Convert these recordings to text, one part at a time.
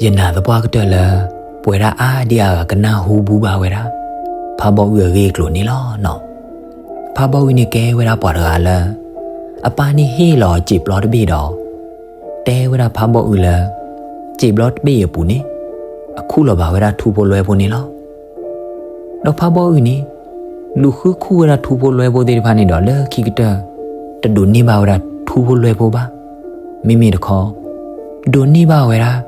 ယနာ်သပှၢ်ကတၢၢ်လၢ ပဝဲဒၣ်အါဒံအါဂၤကနၢ်ဟူဘူၣ်ဘၣ်ဝဲဒၣ် ဖးဘီအုၣ်အဂ့ၢ်အကျိၤန့ၣ်လီၤနီၤ. ဖးဘီအုၣ်န့ၣ်ကဲဝဲဒၣ်ပှၤတဂၤလၢ အပၢ်န့ၣ်ဟ့ၣ်လီၤစံာ်ပျီတဘ့ၣ်ဒီး တဲဝဲဒၣ်ဖးဘီအုၣ်လၢ စံာ်ပျီတဘ့ၣ်အပူၤန့ၣ် အခူၣ်လီၤဘၣ်ဝဲဒၣ်ထူဖိလွဲဖိန့ၣ်လီၤ. ဒီးဖးဘီအုၣ်န့ၣ် လူၤဃုခူၣ်ဝဲဒၣ်ထူဖိလွဲဖိသ့ၣ်တဖၣ်န့ၣ်ဒီး လၢခံကတၢၢ် တဒိးန့ၢ်ဘၣ်ဝဲဒၣ်ထူဖိလွဲဖိဘၣ်. မ့မ့ၢ်တခီ ဒိးန့ၢ်ဘၣ်ဝဲဒၣ်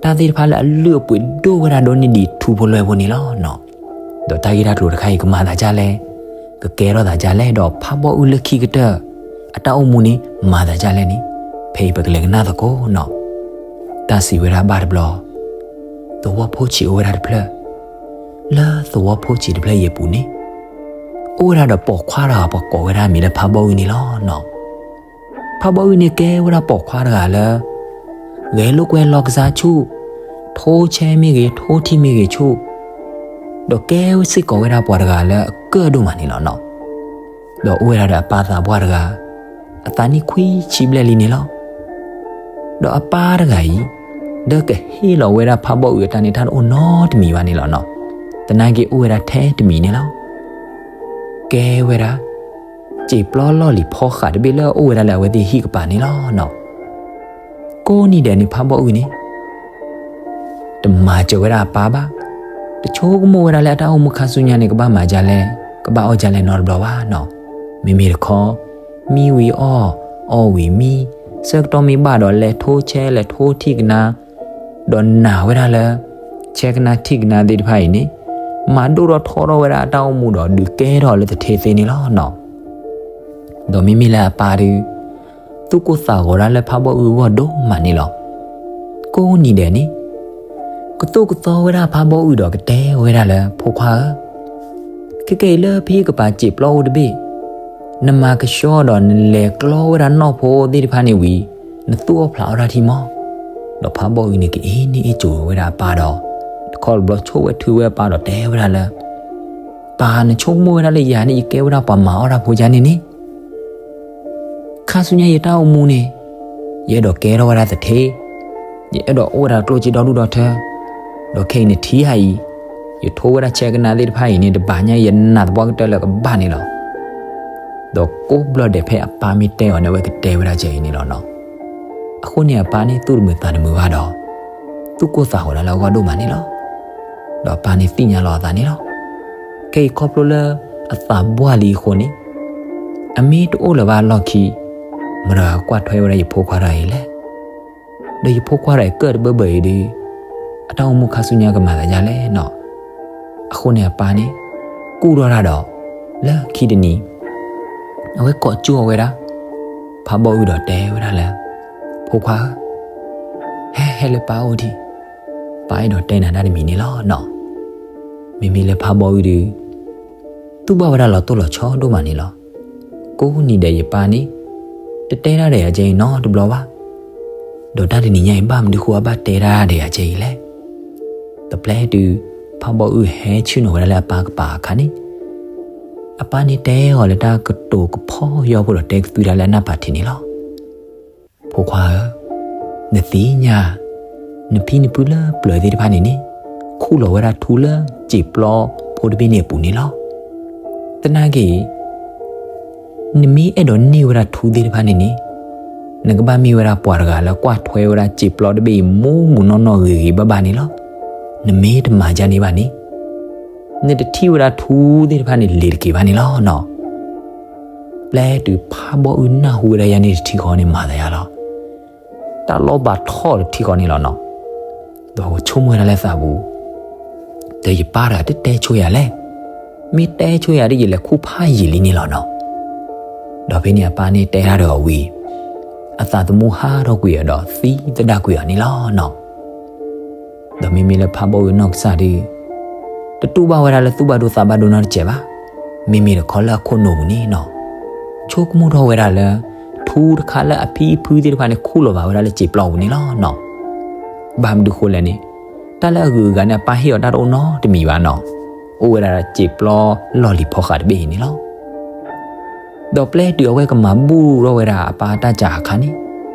တၢ်သ့ၣ်တဖၣ်လၢအလုၢ်အပှ့ၤဒိၣ်ဝဲဒၣ်ဒိၣ်န့ၢ်ဒံးထူဖိလွဲဖိန့ၣ်လီၤနီၤ. ဒီးတၢ်ဂ့ၢ်တၢ်ကျိၤတခါအံၤ ကမၤသးဒ်လဲၣ်, ကကဲထီၣ်သးဒ်လဲၣ်, ဒီးဖးဘီအုၣ်လၢခံကတၢၢ် အတၢ်အိၣ်မူန့ၣ် မၤသးဒ်လဲၣ်န့ၣ် ဖဲအံၤပကလဲၤကနၣ်သကိးနီၤ. တၢ်စံးဝဲဒၣ်ဘၣ်တဘျီ သဝီဖိဆံးအိၣ်ဝဲဒၣ်တဖျၢၣ်, လၢသဝီဖိဆံးတဖျၢၣ်အံၤအပူၤန့ၣ် အိၣ်ဝဲဒၣ်ဒီးပိာ်ခွါတဂၤ ပှၤကိးဝဲဒၣ်အမံၤလၢဖးဘီအုၣ်န့ၣ်လီၤနီၤ. ဖးဘီအုၣ်န့ၣ်ကဲဝဲဒၣ်ပိာ်ခွါတဂၤလၢ ဂဲၤလိာ်ကွဲလီၤကစၢ်ဆူၣ်, ထိဆဲမ့ၢ်ဂ့ၤ ထိထံမ့ၢ်ဂ့ၤဆူၣ်, ဒီးကဲစ့ၢ်ကီးဝဲဒၣ်ပှၤတဂၤလၢအကၢၣ်ဒိၣ်မးန့ၣ်လီၤနီၤ. ဒီးအိၣ်ဝဲဒၣ်ဒီးအပၢ်သးပှၢ်တဂၤ, အသးနံၣ်ခွံဆံဘျဲၣ်လံန့ၣ်လီၤ. ဒီးအပၢ်တဂၤအံၤ ဒီးကဟ့ၣ်လီၤဝဲဒၣ်ဖးဘီအုၣ်အတၢ်န့ၣ် တၢ်တအိၣ်နီတမံၤဘၣ်န့ၣ်လီၤနီၤ. သနာ်က့အိၣ်ဝဲဒၣ်ထဲတမံၤန့ၣ်လီၤ. ကဲဝဲဒၣ် စံာ်ပျီလီၢ်လံၤဖီဃးတဘ့ၣ်လၢအအိၣ်ဝဲဒၣ်လၢအဝဲသ့ၣ်ဟံၣ်ကပၤန့ၣ်လီၤနီၤ. ကိးနံၤဒဲးန့ၣ်ဖးဘီအုၣ်န့ၣ် တမၤစၢၤဝဲဒၣ်အပၢ်ဘၣ်, တဆိကမိၣ်ဝဲဒၣ်လၢအတၢ်အိၣ်မူခါဆူညါန့ၣ် ကဘၣ်မၤဒ်လဲၣ်, ကဘၣ်အီၣ်ဒ်လဲၣ်နီတဘျီဘၣ်နီၤ. မ့မ့ၢ်တခီ မံဝံၤအီၣ်, အီၣ်ဝံၤမံ, ဆၢကတီၢ်မ့ၢ်ဘၣ်ဒီးလဲၤထိဆဲလဲၤထိထံၣ်ကနါ, ဒီးနာ်ဝဲဒၣ်လၢ ဆဲကနါထံၣ်ကနါသ့ၣ်တဖၣ်အံၤန့ၣ် မၤဒိၣ်ထီၣ်ထီထီၣ်ဝဲဒၣ်အတၢ်အိၣ်မူဒီးဒုးကဲထီၣ်လၢသထ့သ့န့ၣ်လီၤနီၤ. ဒီးမ့မ့ၢ်လၢအပၢ်ဒုး သူၣ်ကိၢ်သးဂီၤဒၣ်လၢဖးဘီအုၣ်အဂီၢ်ဒိၣ်မးန့ၣ်လီၤ. ကိးနံၤဒဲးန့ၣ် ကသိၣ်ကသီဝဲဒၣ်ဖးဘီအုၣ်ဒီးကတဲဝဲဒၣ်လၢ ဖိခွါဧၢ, ခဲကနံၣ်အံၤလၢဖဲကပၤစံာ်ပျီအိၣ်တဘ့ၣ်, နမၤကဆှီဒီးနလဲၤကျီဝဲဒၣ်နီၢ်ဖိသ့ၣ်တဖၣ်န့ၣ်ဝံၤ, နသူၣ်အီၣ်ဖျးအီၣ်တၢ်ထံမီၢ်. ဒီးဖးဘီအုၣ်န့ၣ်ကအ့န့ၢ်အ့ၣ်စိၤဝဲဒၣ်အပၢ်ဒီး တခီတဘျီဆိၣ်ဝဲထုဝဲအပၢ်ဒီးတဲဝဲဒၣ်လၢ ပၢ်နဆိကမိၣ်ဝဲဒၣ်လၢယၤန့ၣ် ယကဲဝဲဒၣ်ပှၤမၤအီၣ်တၢ်ဖိယါန့ၣ်န့ၣ်, ခါဆူညါယတၢ်အိၣ်မူန့ၣ် ယအဲၣ်ဒိးကဲထီၣ်ဝဲဒၣ်သထ့, ယအဲၣ်ဒိးအိၣ်ဝဲဒၣ်ကျိၣ်စ့ဒီဒူၣ်ဒီထၢ, ဒီးခဲအံၤနထံၣ်ဧါအံၤ, ယထိဝဲဒၣ်ဆဲကနါသ့ၣ်တဖၣ်အံၤန့ၣ် တဘၣ်ညါယနာ်သပှၢ်ကတၢၢ်လၢကဘၣ်န့ၣ်လီၤ. ဒီးကိးဘျီဒဲးဖဲအပၢ်မ့ၢ်တဲအီၤန့ၣ် အဝဲကတဲဝဲဒၣ်ကဲအံၤန့ၣ်လီၤနီၤ. အဃိန့ၣ်အပၢ်န့ၣ်သူၣ်တမုာ်သးတမုာ်ဘၣ်ဒီး သူၣ်ကိၢ်သးဂီၤဒၣ်လၢအဂီၢ်ဒိၣ်မးန့ၣ်လီၤ. ဒီးအပၢ်န့ၣ်သ့ၣ်ညါလီၤအသးန့ၣ်လီၤ. ခဲအံၤခီဖျိလၢအသးပှၢ်လံအဃိန့ၣ် အမ့ၢ်တအိၣ်လၢၤဘၣ်အလီၢ်ခံ မတၤတဂၤကကွၢ်ထွဲဝဲဒၣ်ယဖိခွါတဂၤအံၤလဲၣ်. ဒီးယဖိခွါတဂၤအံၤကၢၣ်တဘၢဘၢအံၤဒီး အတၢ်အိၣ်မူခါဆူညါကမၤသးဒ်လဲၣ်နီၤ. အဃိန့ၣ်အပၢ်န့ၣ် ကူၣ်ထီၣ်တၢ်ဒီး လၢခံတနံၤ အဝဲကိးကၠိအီၤဝဲဒၣ် ဖးဘီအုၣ်ဒီးတဲဝဲဒၣ်လၢ ဖိခွါဧၢ, ဟဲဟဲလၢပၢ်အိၣ်ဒံး, ပၢ်အဲၣ်ဒိးတဲနၤတၢ်တမံၤန့ၣ်လီၤနီၤ. မ့မ့ၢ်လၢဖးဘီအုၣ်ဒီး သူၣ်ဘၣ်ဝဲဒၣ်လီၤတိၢ်လီၤဆီဒိၣ်မးန့ၣ်လီၤ. ကိးနံၤဒဲးယပၢ်န့ၣ် တတဲတၢ်ဒီးယၤကဲအံၤနီတဘျီဘၣ်. ဒီးတၢ်တနံၤညါအံၤ ဘၣ်မနုၤဃိအဘၣ်တဲတၢ်ဒီးယၤကဲအံၤလဲၣ်. တပျဲတုၤ ဖးဘီအုၣ်ဟဲဆ့ၣ်နီၤဝဲဒၣ်လၢအပၢ်ကပၤအခါန့ၣ် အပၢ်န့ၣ်တဲအီၤလၢတၢ်ကတိၤကဖီၣ်ယီၢ်ဖိဒီးတဲကသွံတၢ်လၢအနၢ်ပၤထံးန့ၣ်လီၤ. ဖိခွါဧၢ, နသ့ၣ်ညါ နဖံနဖုလၢပျၢၤသ့ၣ်တဖၣ်န့ၣ်န့ၣ် ခူၣ်လီၤဝဲဒၣ်ထူလၢစံာ်ပျီဖိတဘ့ၣ်န့ၣ်အပူၤန့ၣ်လီၤ. သနာ်က့ နမ့ၢ်အဲၣ်ဒိးန့ၢ်ဝဲဒၣ်ထူသ့ၣ်တဖၣ်န့ၣ်န့ၣ် နကဘၣ်မ့ၢ်ဝဲဒၣ်ပှၤတဂၤလၢကွၢ်ထွဲဝဲဒၣ်စံာ်ပျီတဘ့ၣ်အံၤ မူးမူးနီၢ်နီၢ်ဂ့ၤဂ့ၤဘၣ်ဘၣ်န့ၣ်လီၤ. နမ့ၢ်တမၤဒ်န့ၣ်ဘၣ်န့ၣ် နတထံၣ်ဝဲဒၣ်ထူသ့ၣ်တဖၣ်န့ၣ် လ့ၤတက့ၤဘၣ်န့ၣ်လီၤနီၤ. ပျဲတုၤဖးဘီအုၣ်နၢ်ဟူဝဲဒၣ်ယၤန့ၣ်တထံဃီန့ၣ် မၤသးယါလီၤ. တၢ်လီၤဘၣ်ထီၣ်တထံဃီန့ၣ်လီၤနီၤ. ဒီးဆိကမိၣ်ဝဲဒၣ်လၢသးပူၤ ဒီးယပၢ်တဂၤတတဲဆိယၤလဲၣ်. မ့ၢ်တဲဆိယၤဒီး ယလဲၤခူၣ်ဖးယံာ်လံန့ၣ်လီၤနီၤ. ဒီးဖဲန့ၣ်အပၢ်န့ၣ်တဲတၢ်ဒီးအီၤဝံၤ အသးသမူဟးထီၣ်ကွံာ်အီၤဒီးသံသဒၣ်ကွံာ်အီၤန့ၣ်လီၤနီၤ. ဒီးမ့မ့ၢ်လၢဖးဘီအုၣ်အနီၢ်ကစၢ်ဒီး တတူၢ်ဘၣ်ဝဲဒၣ်လၢသူၣ်ဘၣ်ဒိသးဘၣ်ဒိနီတစဲးဘၣ်. မ့မ့ၢ်တခီလၢအခိၣ်နူာ်ပူၤန့ၣ်နီၤ ဆိကမိၣ်ထီၣ်ဝဲဒၣ်လၢ ထူတခါလၢအဖံအဖုသ့ၣ်တဖၣ်န့ၣ် ခူၣ်လီၤဘၣ်ဝဲဒၣ်လၢစံာ်ပျီပူၤန့ၣ်လီၤနီၤ. ဘၣ်မနုၤဃိလဲၣ်န့ၣ် တၢ်လၢအဂုၤအဂၤန့ၣ် အပၢ်ဟ့ၣ်အီၤတၢ်တအိၣ်နီတမံၤဘၣ်နီၤ. အိၣ်ဝဲဒၣ်စံာ်ပျီလီၢ်လံၤဖီဃးတဘ့ၣ်အံၤန့ၣ်လီၤ. ဒီးပျဲတုၤအဝဲကမၤဘူၣ်ထီၣ်ဝဲဒၣ်အပၢ်တၢ်စးအခါန့ၣ်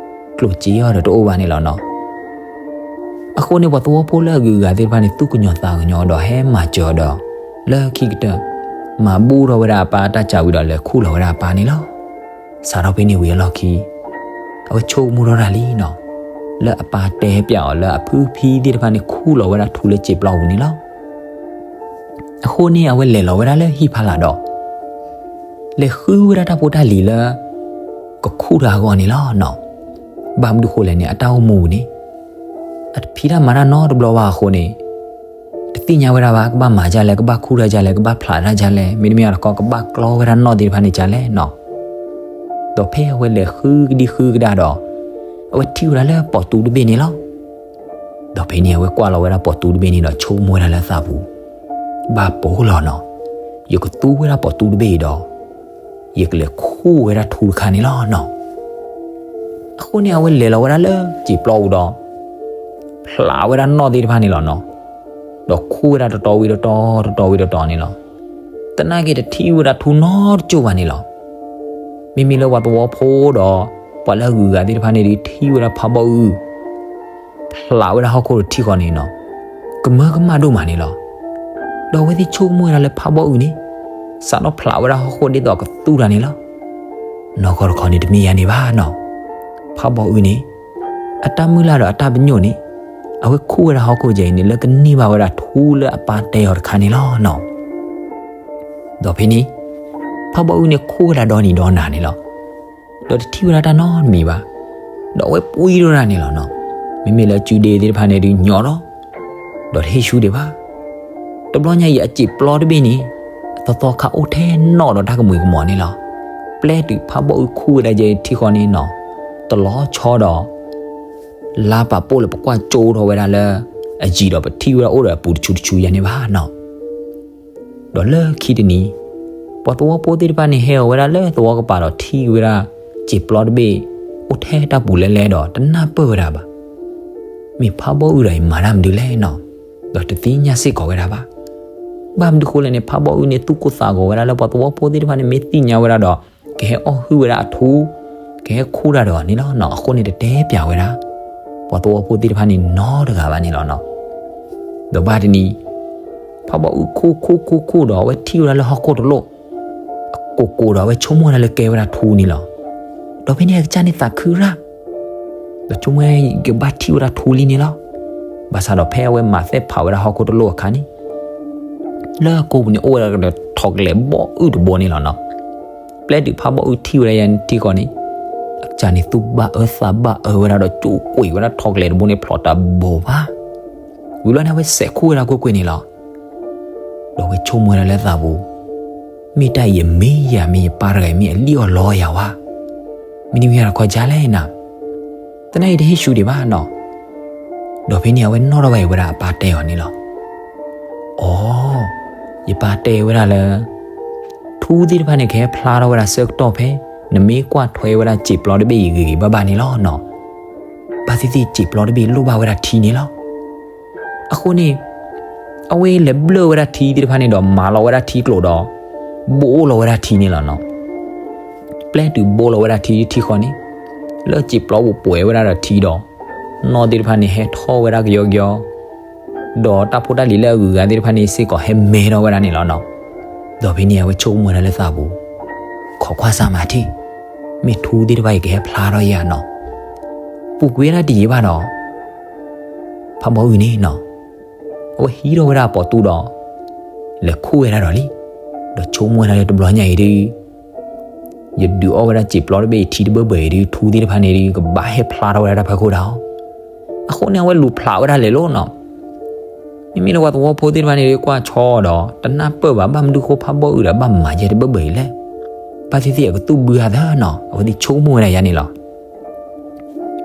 ကျိၣ်စ့အီၤဒီးတအိၣ်ဘၣ်န့ၣ်လီၤနီၤ. အဃိန့ၣ် ပှၤသဝီဖိလၢအဂုၤအဂၤသ့ၣ်တဖၣ်န့ၣ် သူၣ်ကညီၤသးကညီၤဒီးဟဲမၤစၢၤဒီး လၢခံကတၢၢ် မၤဘူၣ်ထီၣ်ဝဲဒၣ်အပၢ်တၢ်ကၢ်ဝံၤဒီး လဲၤခူၣ်လီၤဝဲဒၣ်အပၢ်န့ၣ်လီၤ. စးထီၣ်ဖဲန့ၣ်ဝံၤအလီၢ်ခံ အဝဲဆိကမိၣ်ထီၣ်တၢ်လံနီၤ, လၢအပၢ်တဲပျးအီၤလၢအဖုဖံသ့ၣ်တဖၣ်န့ၣ် ခူၣ်လီၤဝဲဒၣ်ထူလၢစံာ်ပျီပူၤန့ၣ်လီၤ. အဃိန့ၣ် အဝဲလဲၤလီၤဝဲဒၣ်လၢဟံၣ်ဖီလာ်ဒီး လဲၤဃုဝဲဒၣ်တၢ်ဖိတၢ်လံၤလၢ ကခူၣ်တၢ်အဂီၢ်န့ၣ်လီၤနီၤ. ဘၣ်မနုၤဃိလဲၣ်န့ၣ် အတၢ်အိၣ်မူပူၤန့ၣ် အတဖံးတၢ်မၤတၢ်နီတဘျီဘၣ်အဃိန့ၣ် တသ့ၣ်ညါဝဲဒၣ်ဘၣ် ကဘၣ်မၤဒ်လဲၣ်, ကဘၣ်ခူၣ်တၢ်ဒ်လဲၣ်, ကဘၣ်ဖျးတၢ်ဒ်လဲၣ်, မ့တမ့ၢ်တခီ ကဘၣ်ကျီဝဲဒၣ်နီၣ်သ့ၣ်တဖၣ်န့ၣ်ဒ်လဲၣ်နီၤ. ဒီးဖဲအဝဲလဲၤဃုကဒံဃုကဒါဒီး အဝဲထံၣ်ဝဲဒၣ်လၢပိာ်တူတဘ့ၣ်န့ၣ်လီၤ. ဒီးဖဲန့ၣ် အဝဲကွၢ်လီၤဝဲဒၣ်ပိာ်တူတဘ့ၣ်န့ၣ်ဒီး ဆိကမိၣ်ဝဲဒၣ်လၢသးပူၤ, ဘၣ်ပိာ်လီၤနီၤ, ယကသူဝဲဒၣ်ပိာ်တူတဘ့ၣ်အံၤဒီး ယကလဲၤခူၣ်ဝဲဒၣ်ထူတခါန့ၣ်လီၤနီၤ. အဃိန့ၣ် အဝဲလဲၤလီၤဝဲဒၣ်လၢစံာ်ပျီပူၤဒီး ဖျးဝဲဒၣ်နီၣ်သ့ၣ်တဖၣ်န့ၣ်လီၤနီၤ. ဒီးခူၣ်ဝဲဒၣ်တတီၤဝံၤတတီၤ, တတီၤဝံၤတတီၤန့ၣ်လီၤ. သနာ်က့တထံၣ်ဝဲဒၣ်ထူနီတကၠိၢ်ဘၣ်န့ၣ်လီၤ. မ့မ့ၢ်လၢပှၤသဝီဖိဒီး ပှၤလၢအဂုၤအဂၤသ့ၣ်တဖၣ်န့ၣ်ဒုး ထံၣ်ဝဲဒၣ်ဖးဘီၣ်အုၣ် ဖျးဝဲဒၣ်ဟီၣ်ခိၣ်ဒီးထံဃီန့ၣ်နီၤ, ကမၢကမၣ်ဒိၣ်မးန့ၣ်လီၤ. ဒီးအဝဲသ့ၣ်ဆိကမိၣ်ဝဲဒၣ်လၢဖးဘီၣ်အုၣ်န့ၣ် စးထီၣ်ဖျးဝဲဒၣ်ဟီၣ်ခိၣ်ဒ်သိးကသူတၢ်န့ၣ်လီၤ. နီၢ်ကီၢ်တခီန့ၣ်တမ့ၢ်ယၤန့ၣ်ဘၣ်နီၤ. ဖးဘီၣ်အုၣ်န့ၣ် အတၢ်မုၢ်လၢ်ဒီးအတၢ်ပညိၣ်န့ၣ် အဝဲခူၣ်ဝဲဒၣ်ဟီၣ်ခိၣ်ကဲအံၤန့ၣ် လၢကန့ၢ်ဘၣ်ဝဲဒၣ်ထူလၢအပၢ်တဲအီၤတခါန့ၣ်လီၤနီၤ. ဒီးဖဲန့ၣ် ဖးဘီၣ်အုၣ်န့ၣ်ခူၣ်ဝဲဒၣ်ဒီနံၤဒီနၤန့ၣ်လီၤ. ဒီးတထံၣ်ဝဲဒၣ်တၢ်နီတမံၤဘၣ်. ဒီးအဝဲပှံထီၣ်ဒၣ်န့ၣ်လီၤနီၤ. မ့မ့ၢ်လၢကုဒ့သ့ၣ်တဖၣ်န့ၣ်ဒုးညီလီၤ. ဒီးတဟ့ၣ်ဆူၣ်ဒံးဘၣ်. တဘျီညါအံၤအစံာ်ပျီတဘ့ၣ်န့ၣ် အသီသီခါအိၣ်ထဲနီၣ်ဒီးတၢ်ကမှံၤကမီၤန့ၣ်လီၤ. ပျဲတုၤဖးဘီၣ်အုၣ်ခူၣ်ဝဲဒၣ်ယဲထံဃီန့ၣ်နီၤ, တလီၤဆီဒီး လါပာ်ပိၢ်လၢပကွၢ်ကၠိထီၣ်ဝဲဒၣ်လၢ အယံၤဒီးပထံၣ်ဝဲဒၣ်အိၣ်ဒီးအပူၤတဆူတဆူယဲန့ၣ်ဘၣ်နီၤ. ဒီးလၢခံတနံၤ ပှၤသဝီဖိသ့ၣ်တဖၣ်န့ၣ် ဟဲအီၤဝဲဒၣ်လၢသဝီကပၤဒီးထံၣ်ဝဲဒၣ် စံာ်ပျီတဘ့ၣ် အိၣ်ထဲတၢ်ပူၤလဲလဲဒီး တနၢ်ပၢၢ်ဝဲဒၣ်ဘၣ်. မ့ၢ်ဖးဘီၣ်အုၣ်ဒီးအံၤမၤတၢ်မနုၤလဲၣ်နီၤ, ဒီးတသ့ၣ်ညါစ့ၢ်ကီးဝဲဒၣ်ဘၣ်. ဘၣ်မနုၤဃိလဲၣ်န့ၣ် ဖးဘီၣ်အုၣ်န့ၣ် သူၣ်ကိၢ်သးဂီၤဝဲဒၣ်လၢပှၤသဝီဖိသ့ၣ်တဖၣ်န့ၣ် မ့ၢ်သ့ၣ်ညါဝဲဒၣ်ဒီး ကဟဲအီၣ်ဟုၣ်ဝဲဒၣ်အထူ, ကဟဲခူၣ်တၢ်ဒီးအီၤန့ၣ်လီၤနီၤ. အဃိန့ၣ်တတဲပျးဝဲဒၣ် ပှၤသဝီဖိသ့ၣ်တဖၣ်န့ၣ်နီတဂၤဘၣ်န့ၣ်လီၤနီၤ. ဒီးဘၣ်တနံၤ ဖးဘီၣ်အုၣ်ခူၣ်ခူၣ်ခူၣ်ခူၣ်ဒီး အဝဲထံၣ်ဝဲဒၣ်လၢဟီၣ်ခိၣ်တလိၣ် အကိၢ်ကိၢ်ဒီး အဝဲဆိကမိၣ်ဝဲဒၣ်လၢကဲဝဲဒၣ်ထူန့ၣ်လီၤ. ဒီးဖဲန့ၣ်အကစၢ်န့ၣ်သးခုရၣ် ဒီးဆိကမိၣ်ကဘၣ်ထံၣ်ဝဲဒၣ်ထူလံန့ၣ်လီၤ. ဘၣ်ဆၣ်ဒီးဖဲအဝဲမၤသ့ၣ်ဖးဝဲဒၣ်ဟီၣ်ခိၣ်တလိၣ်အခါန့ၣ် လၢအကိာ်ပူၤန့ၣ်အိၣ်ဝဲဒၣ်ဒီးထိးကလဲာ်ဘီၣ်အုၣ်တဘိန့ၣ်လီၤနီၤ. ပျဲတုၤဖးဘီၣ်အုၣ်ထံၣ်ဝဲဒၣ်ယဲထံဃီန့ၣ် အကစၢ်န့ၣ်သူၣ်ဘၣ်အၢသးဘၣ်အၢဝဲဒၣ်ဒီး ကၠိကွံာ်ဝဲဒၣ်ထိးကလဲာ်တဘိန့ၣ်ဖျိးတၢ်ဘိဘၣ်. ဝံၤဘျီန့ၣ် အဝဲစဲးခူၣ်ဝဲဒၣ်ကွ့ၢ်ကွ့ၢ်န့ၣ်လီၤ. ဒီးအဝဲဆိကမိၣ်ဝဲဒၣ်လၢသးပူၤ မ့ၢ်တၢ်အံၤအမ့ၢ်ယၤ မ့ၢ်ယပၢ်တဂၤအံၤ မ့ၢ်အလံၣ်အီၣ်လီယၤဝဲ မ့တမ့ၢ်တခီဒ်လဲၣ်နၤ, သနာ်အံၤတဟ့ၣ်ဆူၣ်ဒံးဘၣ်နီၤ. ဒီးဖဲန့ၣ် အဝဲနီၣ်ထီၣ်ဘၣ်အံၤဝဲဒၣ်အပၢ်တဲအီၤန့ၣ်လီၤ. အိ, ယပၢ်တဲဝဲဒၣ်လၢ ထူသ့ၣ်တဖၣ်န့ၣ် ကဟဲဖျါထီၣ်ဝဲဒၣ်ဆၢကတီၢ်ဖဲ နမ့ၢ်ကွၢ်ထွဲဝဲဒၣ်စံာ်ပျီတဘ့ၣ်အံၤဂ့ၤဂ့ၤဘၣ်ဘၣ်န့ၣ်လီၤနီၤ. ဘၣ်သ့ၣ်သ့ၣ်စံာ်ပျီတဘ့ၣ်လိၣ်ဘၣ်ဝဲဒၣ်ထံန့ၣ်လီၤ. အဃိန့ၣ် အဝဲလဲၤဘျၢၣ်ဝဲဒၣ်ထံသ့ၣ်တဖၣ်န့ၣ်ဒီး မၤလီၤဝဲဒၣ်ထံကျိၤဒီး ဘိလီၤဝဲဒၣ်ထံန့ၣ်လီၤနီၤ. ပျဲတုၤဘိလီၤဝဲဒၣ်ထံထံဃီန့ၣ် လၢစံာ်ပျီပူၤပှဲၤဝဲဒၣ်ဒီးထံဒီး နီၣ်သ့ၣ်တဖၣ်န့ၣ် ဟဲထီၣ်ဝဲဒၣ်ကယီကယီ ဒီးတၢ်ဖိတၢ်လံၤလၢအဂုၤအဂၤသ့ၣ်တဖၣ်န့ၣ်စ့ၢ်ကီးဟဲမဲထီၣ်ဝဲဒၣ်န့ၣ်လီၤနီၤ. ဒီးဖဲန့ၣ် အဝဲဆိကမိၣ်ဝဲဒၣ်လၢသးပူၤ ခိးကွၢ်စၢ်မၤထံၣ် မ့ၢ်ထူသ့ၣ်တဖၣ်အံၤကဟဲဖျါထီၣ်ယၤနီၤ. ပူၤကွံာ်ဝဲဒၣ်တယံာ်ဘၣ်ဒီး ဖးဘီၣ်အုၣ်န့ၣ်နီၤ အဝဲဟံးထီၣ်ဝဲဒၣ်အပိာ်တူဒီး လဲၤခူၣ်ဝဲဒၣ်ဒီးလံ. ဒီးဆိကမိၣ်ဝဲဒၣ်လၢတဘျီညါအံၤဒုး ယဒုးအီၣ်ဝဲဒၣ်စံာ်ပျီတဘ့ၣ်အံၤထံတဘၢဘၢအံၤဒုး ထူသ့ၣ်တဖၣ်န့ၣ်ဒုး ကဘၣ်ဟဲဖျါထီၣ်ဝဲဒၣ်တၢ်ဖီခိၣ်ဒၣ်အီၤ. အဃိန့ၣ် အဝဲလူၤဖျးဝဲဒၣ်လဲၤလိၤနီၤ. မ့မ့ၢ်လၢပှၤသဝီဖိသ့ၣ်တဖၣ်န့ၣ်ဒုး ကွၢ်ဆီဒီး တနၢ်ပၢၢ်ဘၣ် ဘၣ်မနုၤဃိဖးဘီၣ်အုၣ်ဒီးဘၣ်မၤယဲတဘၢဘၢအံၤလဲၣ်. ဘၣ်သ့ၣ်သ့ၣ်အကသူၣ်ဘုဧါသၢနီၤ အဝဲသ့ၣ်ဆိကမိၣ်ဝဲဒၣ်ယၤန့ၣ်လီၤ.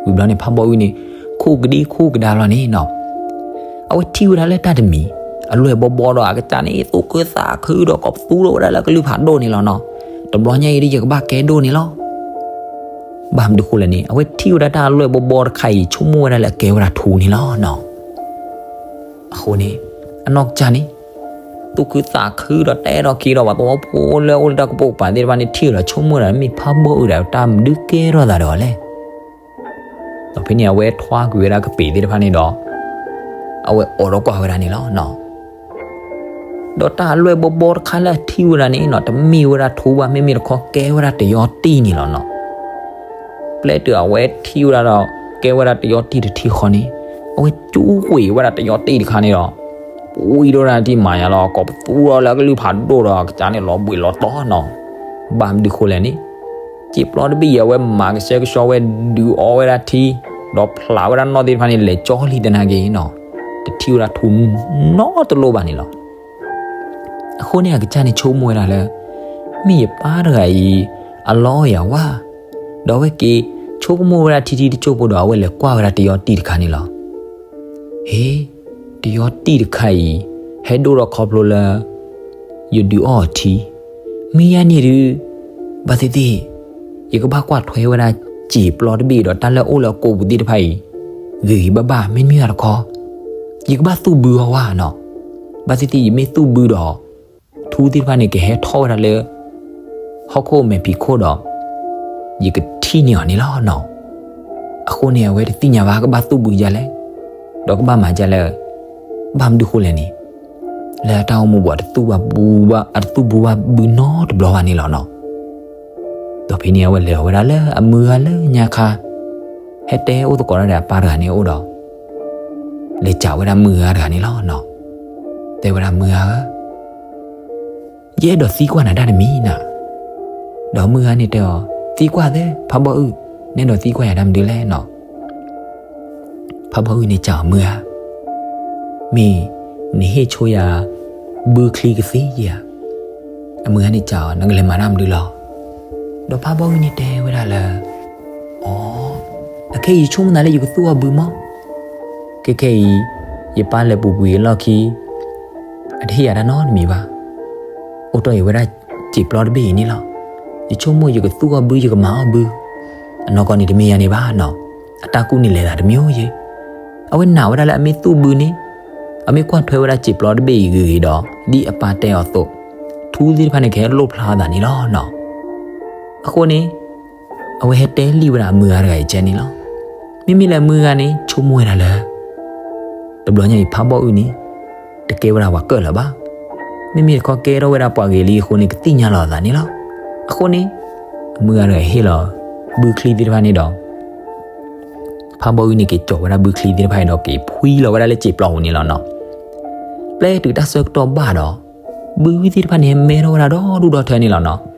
ဝံၤဘျီန့ၣ် ဖးဘီၣ်အုၣ်န့ၣ် ခူၣ်ကဒံခူၣ်ကဒါလီၤန့ၣ်နီၤ. အဝဲထံၣ်ဝဲဒၣ်လၢတၢ်တမံၤ အလွဲၢ်ဘီဘီဒီး အကစၢ်န့ၣ် သူၣ်ခုသးခုဒီး ကသူထီၣ်ဝဲဒၣ်လၢကလုၢ်ဖးဒိၣ်န့ၣ်လီၤနီၤ. တဘျီညါအံၤဒုး ယကဘၣ်ကဲဒိၣ်န့ၣ်လီၤ. ဘၣ်မနုၤဃိလဲၣ်န့ၣ် အဝဲထံၣ်ဝဲဒၣ်တၢ်အလွဲၢ်ဘီဘီတခါအံၤ ဆိကမိၣ်ဝဲဒၣ်လၢအကဲဝဲဒၣ်ထူန့ၣ်လီၤနီၤ. အဃိန့ၣ် အနီၢ်ကစၢ်န့ၣ် သူၣ်ခုသးခုဒီးတဲထီၣ်က့ၤဒီး ပှၤသဝီဖိလၢအအိၣ်လၢတၢ်ကပိာ်ကပၤသ့ၣ်တဖၣ်န့ၣ် ထံၣ်ဒီးဆိကမိၣ်ဒီး မ့ၢ်ဖးဘီၣ်အုၣ်ဒီး တၢ်မနုၤကဲထီၣ်သးဒီးအီၤလဲၣ်. ဒီးဖဲန့ၣ် အဝဲထွါကွံာ်ဝဲဒၣ်ကပ့ၤသ့ၣ်တဖၣ်န့ၣ်ဒီး အဝဲအိးထီၣ်ကွၢ်ဝဲဒၣ်န့ၣ်လီၤနီၤ. ဒီးတၢ်အလွဲၢ်ဘီဘီတခါလၢအထံၣ်ဝဲဒၣ်န့ၣ်နီၤ တမ့ၢ်ဝဲဒၣ်ထူဘၣ် မ့မ့ၢ်တခီကဲဝဲဒၣ်တယီတံၢ်န့ၣ်လီၤနီၤ. ပျဲတုၤအဝဲထံၣ်ဝဲဒၣ်ဒီး ကဲဝဲဒၣ်တယီတံၢ်တထံၣ်ဃီန့ၣ် အဝဲကၠူကွံာ်ဝဲဒၣ်တယီတံၢ်တခါန့ၣ်ဒီး ပှံၤထီၣ်ဝဲဒၣ်တံၢ်မၤညါလီၤ ကိးပသူထီၣ်လၢအကလုၢ်ဖးဒိၣ်ဒီး အကစၢ်န့ၣ်လီၤဘှံးလီၤတီၤနီၤ. ဘၣ်မနုၤဃိလဲၣ်န့ၣ် စံာ်ပျီတဘ့ၣ်အံၤ အဝဲမၤကဆှဲကဆှီဝဲ ဒုးအီဝဲဒၣ်ထံ ဒီးဖျးဝဲဒၣ်နီၣ်သ့ၣ်တဖၣ်န့ၣ် လဲၤကၠီလံတနာ်က့ၤနီၤ တထံၣ်ဝဲဒၣ်ထူနီတလိၣ်ဘၣ်န့ၣ်လီၤ. အဃိန့ၣ် အကစၢ်န့ၣ်ဆိကမိၣ်ဝဲဒၣ်လၢ မ့ၢ်ယပၢ်တဂၤအံၤ အလီၢ်ယၤဝါ, ဒီးအဝဲက့ၤဆိကမိၣ်ဝဲဒၣ်ထံထံတစိၢ်ဖိဒီး အဝဲလဲၤကွၢ်ဝဲဒၣ်တယီတံၢ်တခါန့ၣ်လီၤ. ဟ့, တယီတံၢ်တခါအံၤ ဟဲဒိၣ်ထီၣ်ခီဖျိလၢ ယဒုးအီအီၤထံ, မ့ၢ်ယၤန့ၣ်ဒုး ဘၣ်သ့ၣ်သ့ၣ် ယကဘၣ်ကွၢ်ထွဲဝဲဒၣ်စံာ်ပျီတဘ့ၣ်ဒီး တၢ်လၢအိၣ်လၢအကိာ်ပူၤသ့ၣ်တဖၣ်အံၤ ဂ့ၤဂ့ၤဘၣ်ဘၣ် မ့တမ့ၢ်ဘၣ်တခီ ယကဘၣ်သူၣ်ဘုအီၤဝါနီၤ. ဘၣ်သ့ၣ်သ့ၣ် ယမ့ၢ်သူၣ်ဘုဒီး ထူသ့ၣ်တဖၣ်န့ၣ် ကဟဲထီၣ်ဝဲဒၣ်လၢ ဟီၣ်ခိၣ်မဲာ်ဖံးခိၣ်ဒီး ယကထံၣ်န့ၢ်အီၤန့ၣ်လီၤနီၤ. အဃိန့ၣ် အဝဲတသ့ၣ်ညါဘၣ် ကဘၣ်သူၣ်ဘုဒ်လဲၣ်, ဒီးကဘၣ်မၤဒ်လဲၣ်. ဘၣ်မနုၤဃိလဲၣ်န့ၣ် လၢတၢ်အိၣ်မူပူၤ အတသူၣ်ဘၣ်ဘုဘၣ် အတသူၣ်ဘုဘၣ်ဘုနီတဘျီဘၣ်န့ၣ်လီၤနီၤ. ဒီးဖဲန့ၣ် အဝဲလဲၤအီၤဝဲဒၣ်လၢအမုၢ်ဂၤလၢညါခါ ဟဲတဲအိၣ်သကိးတၢ်ဒီးအပၢ်တဂၤန့ၣ်အအိၣ်ဒီး လဲၤစံးဝဲဒၣ်မုၢ်ဂၤတဂၤန့ၣ်လီၤနီၤ. တဲဝဲဒၣ်မုၢ်ဂၤဧၢ ယအဲၣ်ဒိးသံကွၢ်နၤတၢ်တမံၤနၤ. ဒီးမုၢ်ဂၤန့ၣ်တဲအီၤ သံကွၢ်သ့ ဖးဘီအုၣ်, နအဲၣ်ဒိးသံကွၢ်ယၤတၢ်မနုၤလဲၣ်နီၤ. ဖးဘီအုၣ်န့ၣ်စံးအီၤမုၢ်ဧၢ, မ့ၢ်နဟ့ၣ်ဆိယၤ ဘုချံကသ့ဧါ. အမုၢ်ဂၤန့ၣ်စံးအီၤ နကလဲၤမၤတၢ်မနုၤလီၤ. ဒီးဖးဘီအုၣ်န့ၣ်တဲဝဲဒၣ်လၢ အိ, အခဲအံၤယဆိကမိၣ်သးလၢယကသူၣ်အီၤဘုမး. ခဲခဲအံၤ ယပၢ်လဲၤပူၤကွံာ်အလီၢ်ခံ အတဟ့ၣ်ယၤတၢ်နီတမံၤဘၣ်. အိၣ်တီၢ်ယၤဝဲဒၣ်စံာ်ပျီတဘ့ၣ်အံၤန့ၣ်လီၤ. ယဆိကမိၣ်ယကသူၣ်အီၤဘု ယကမၤအီၤဘု, အနီၢ်ကီၢ်န့ၣ်တမ့ၢ်ယၤန့ၣ်ဘၣ်နီၤ. အတၢ်ကူၣ်န့ၣ်လဲၤသးတမံၤယ့ၢ်. အဝဲနာ်ဝဲဒၣ်လၢအမ့ၢ်သူၣ်ဘုန့ၣ် အမ့ၢ်ကွၢ်ထွဲဝဲဒၣ်စံာ်ပျီတဘ့ၣ်အံၤဂ့ၤဂ့ၤဒီး ဒ်အပၢ်တဲအီၤအသိး ထူသ့ၣ်တဖၣ်န့ၣ် ကဟဲလိၣ်ဖျါအသးန့ၣ်လီၤနီၤ. အဃိန့ၣ် အဝဲဟဲတဲလံဝဲဒၣ်အမုၢ်ဂၤတဂၤအံၤကဲန့ၣ်လီၤ. မ့မ့ၢ်လၢအမုၢ်ဂၤန့ၣ် ဆိကမိၣ်ဝဲဒၣ်လၢ တဘျီညါအံၤဖးဘီအုၣ်န့ၣ် တကဲဝဲဒၣ်ပှၤကၢၣ်လၢၤဘၣ်. မ့မ့ၢ်တခီကဲထီၣ်ဝဲဒၣ်ပှၤဂ့ၤလံအဃိန့ၣ် ကသ့ၣ်ညါလီၤအသးန့ၣ်လီၤ. အဃိန့ၣ် အမုၢ်ဂၤတဂၤဟ့ၣ်လီၤ ဘုချံသ့ၣ်တဖၣ်န့ၣ်ဒီး ဖးဘီအုၣ်န့ၣ်က့ၤကၠီၤဝဲဒၣ်ဘုချံသ့ၣ်တဖၣ်အံၤဒီး က့ၤဖှံလီၤဝဲဒၣ်လၢစံာ်ပျီပူၤန့ၣ်လီၤနီၤ. ပျဲတုၤတၢ်ဆၢကတီၢ်ဘၣ်ဒီး ဘုသ့ၣ်တဖၣ်န့ၣ် ဟဲမဲထီၣ်ဝဲဒၣ်ဒီဒူၣ်ဒီထၢန့ၣ်လီၤနီၤ.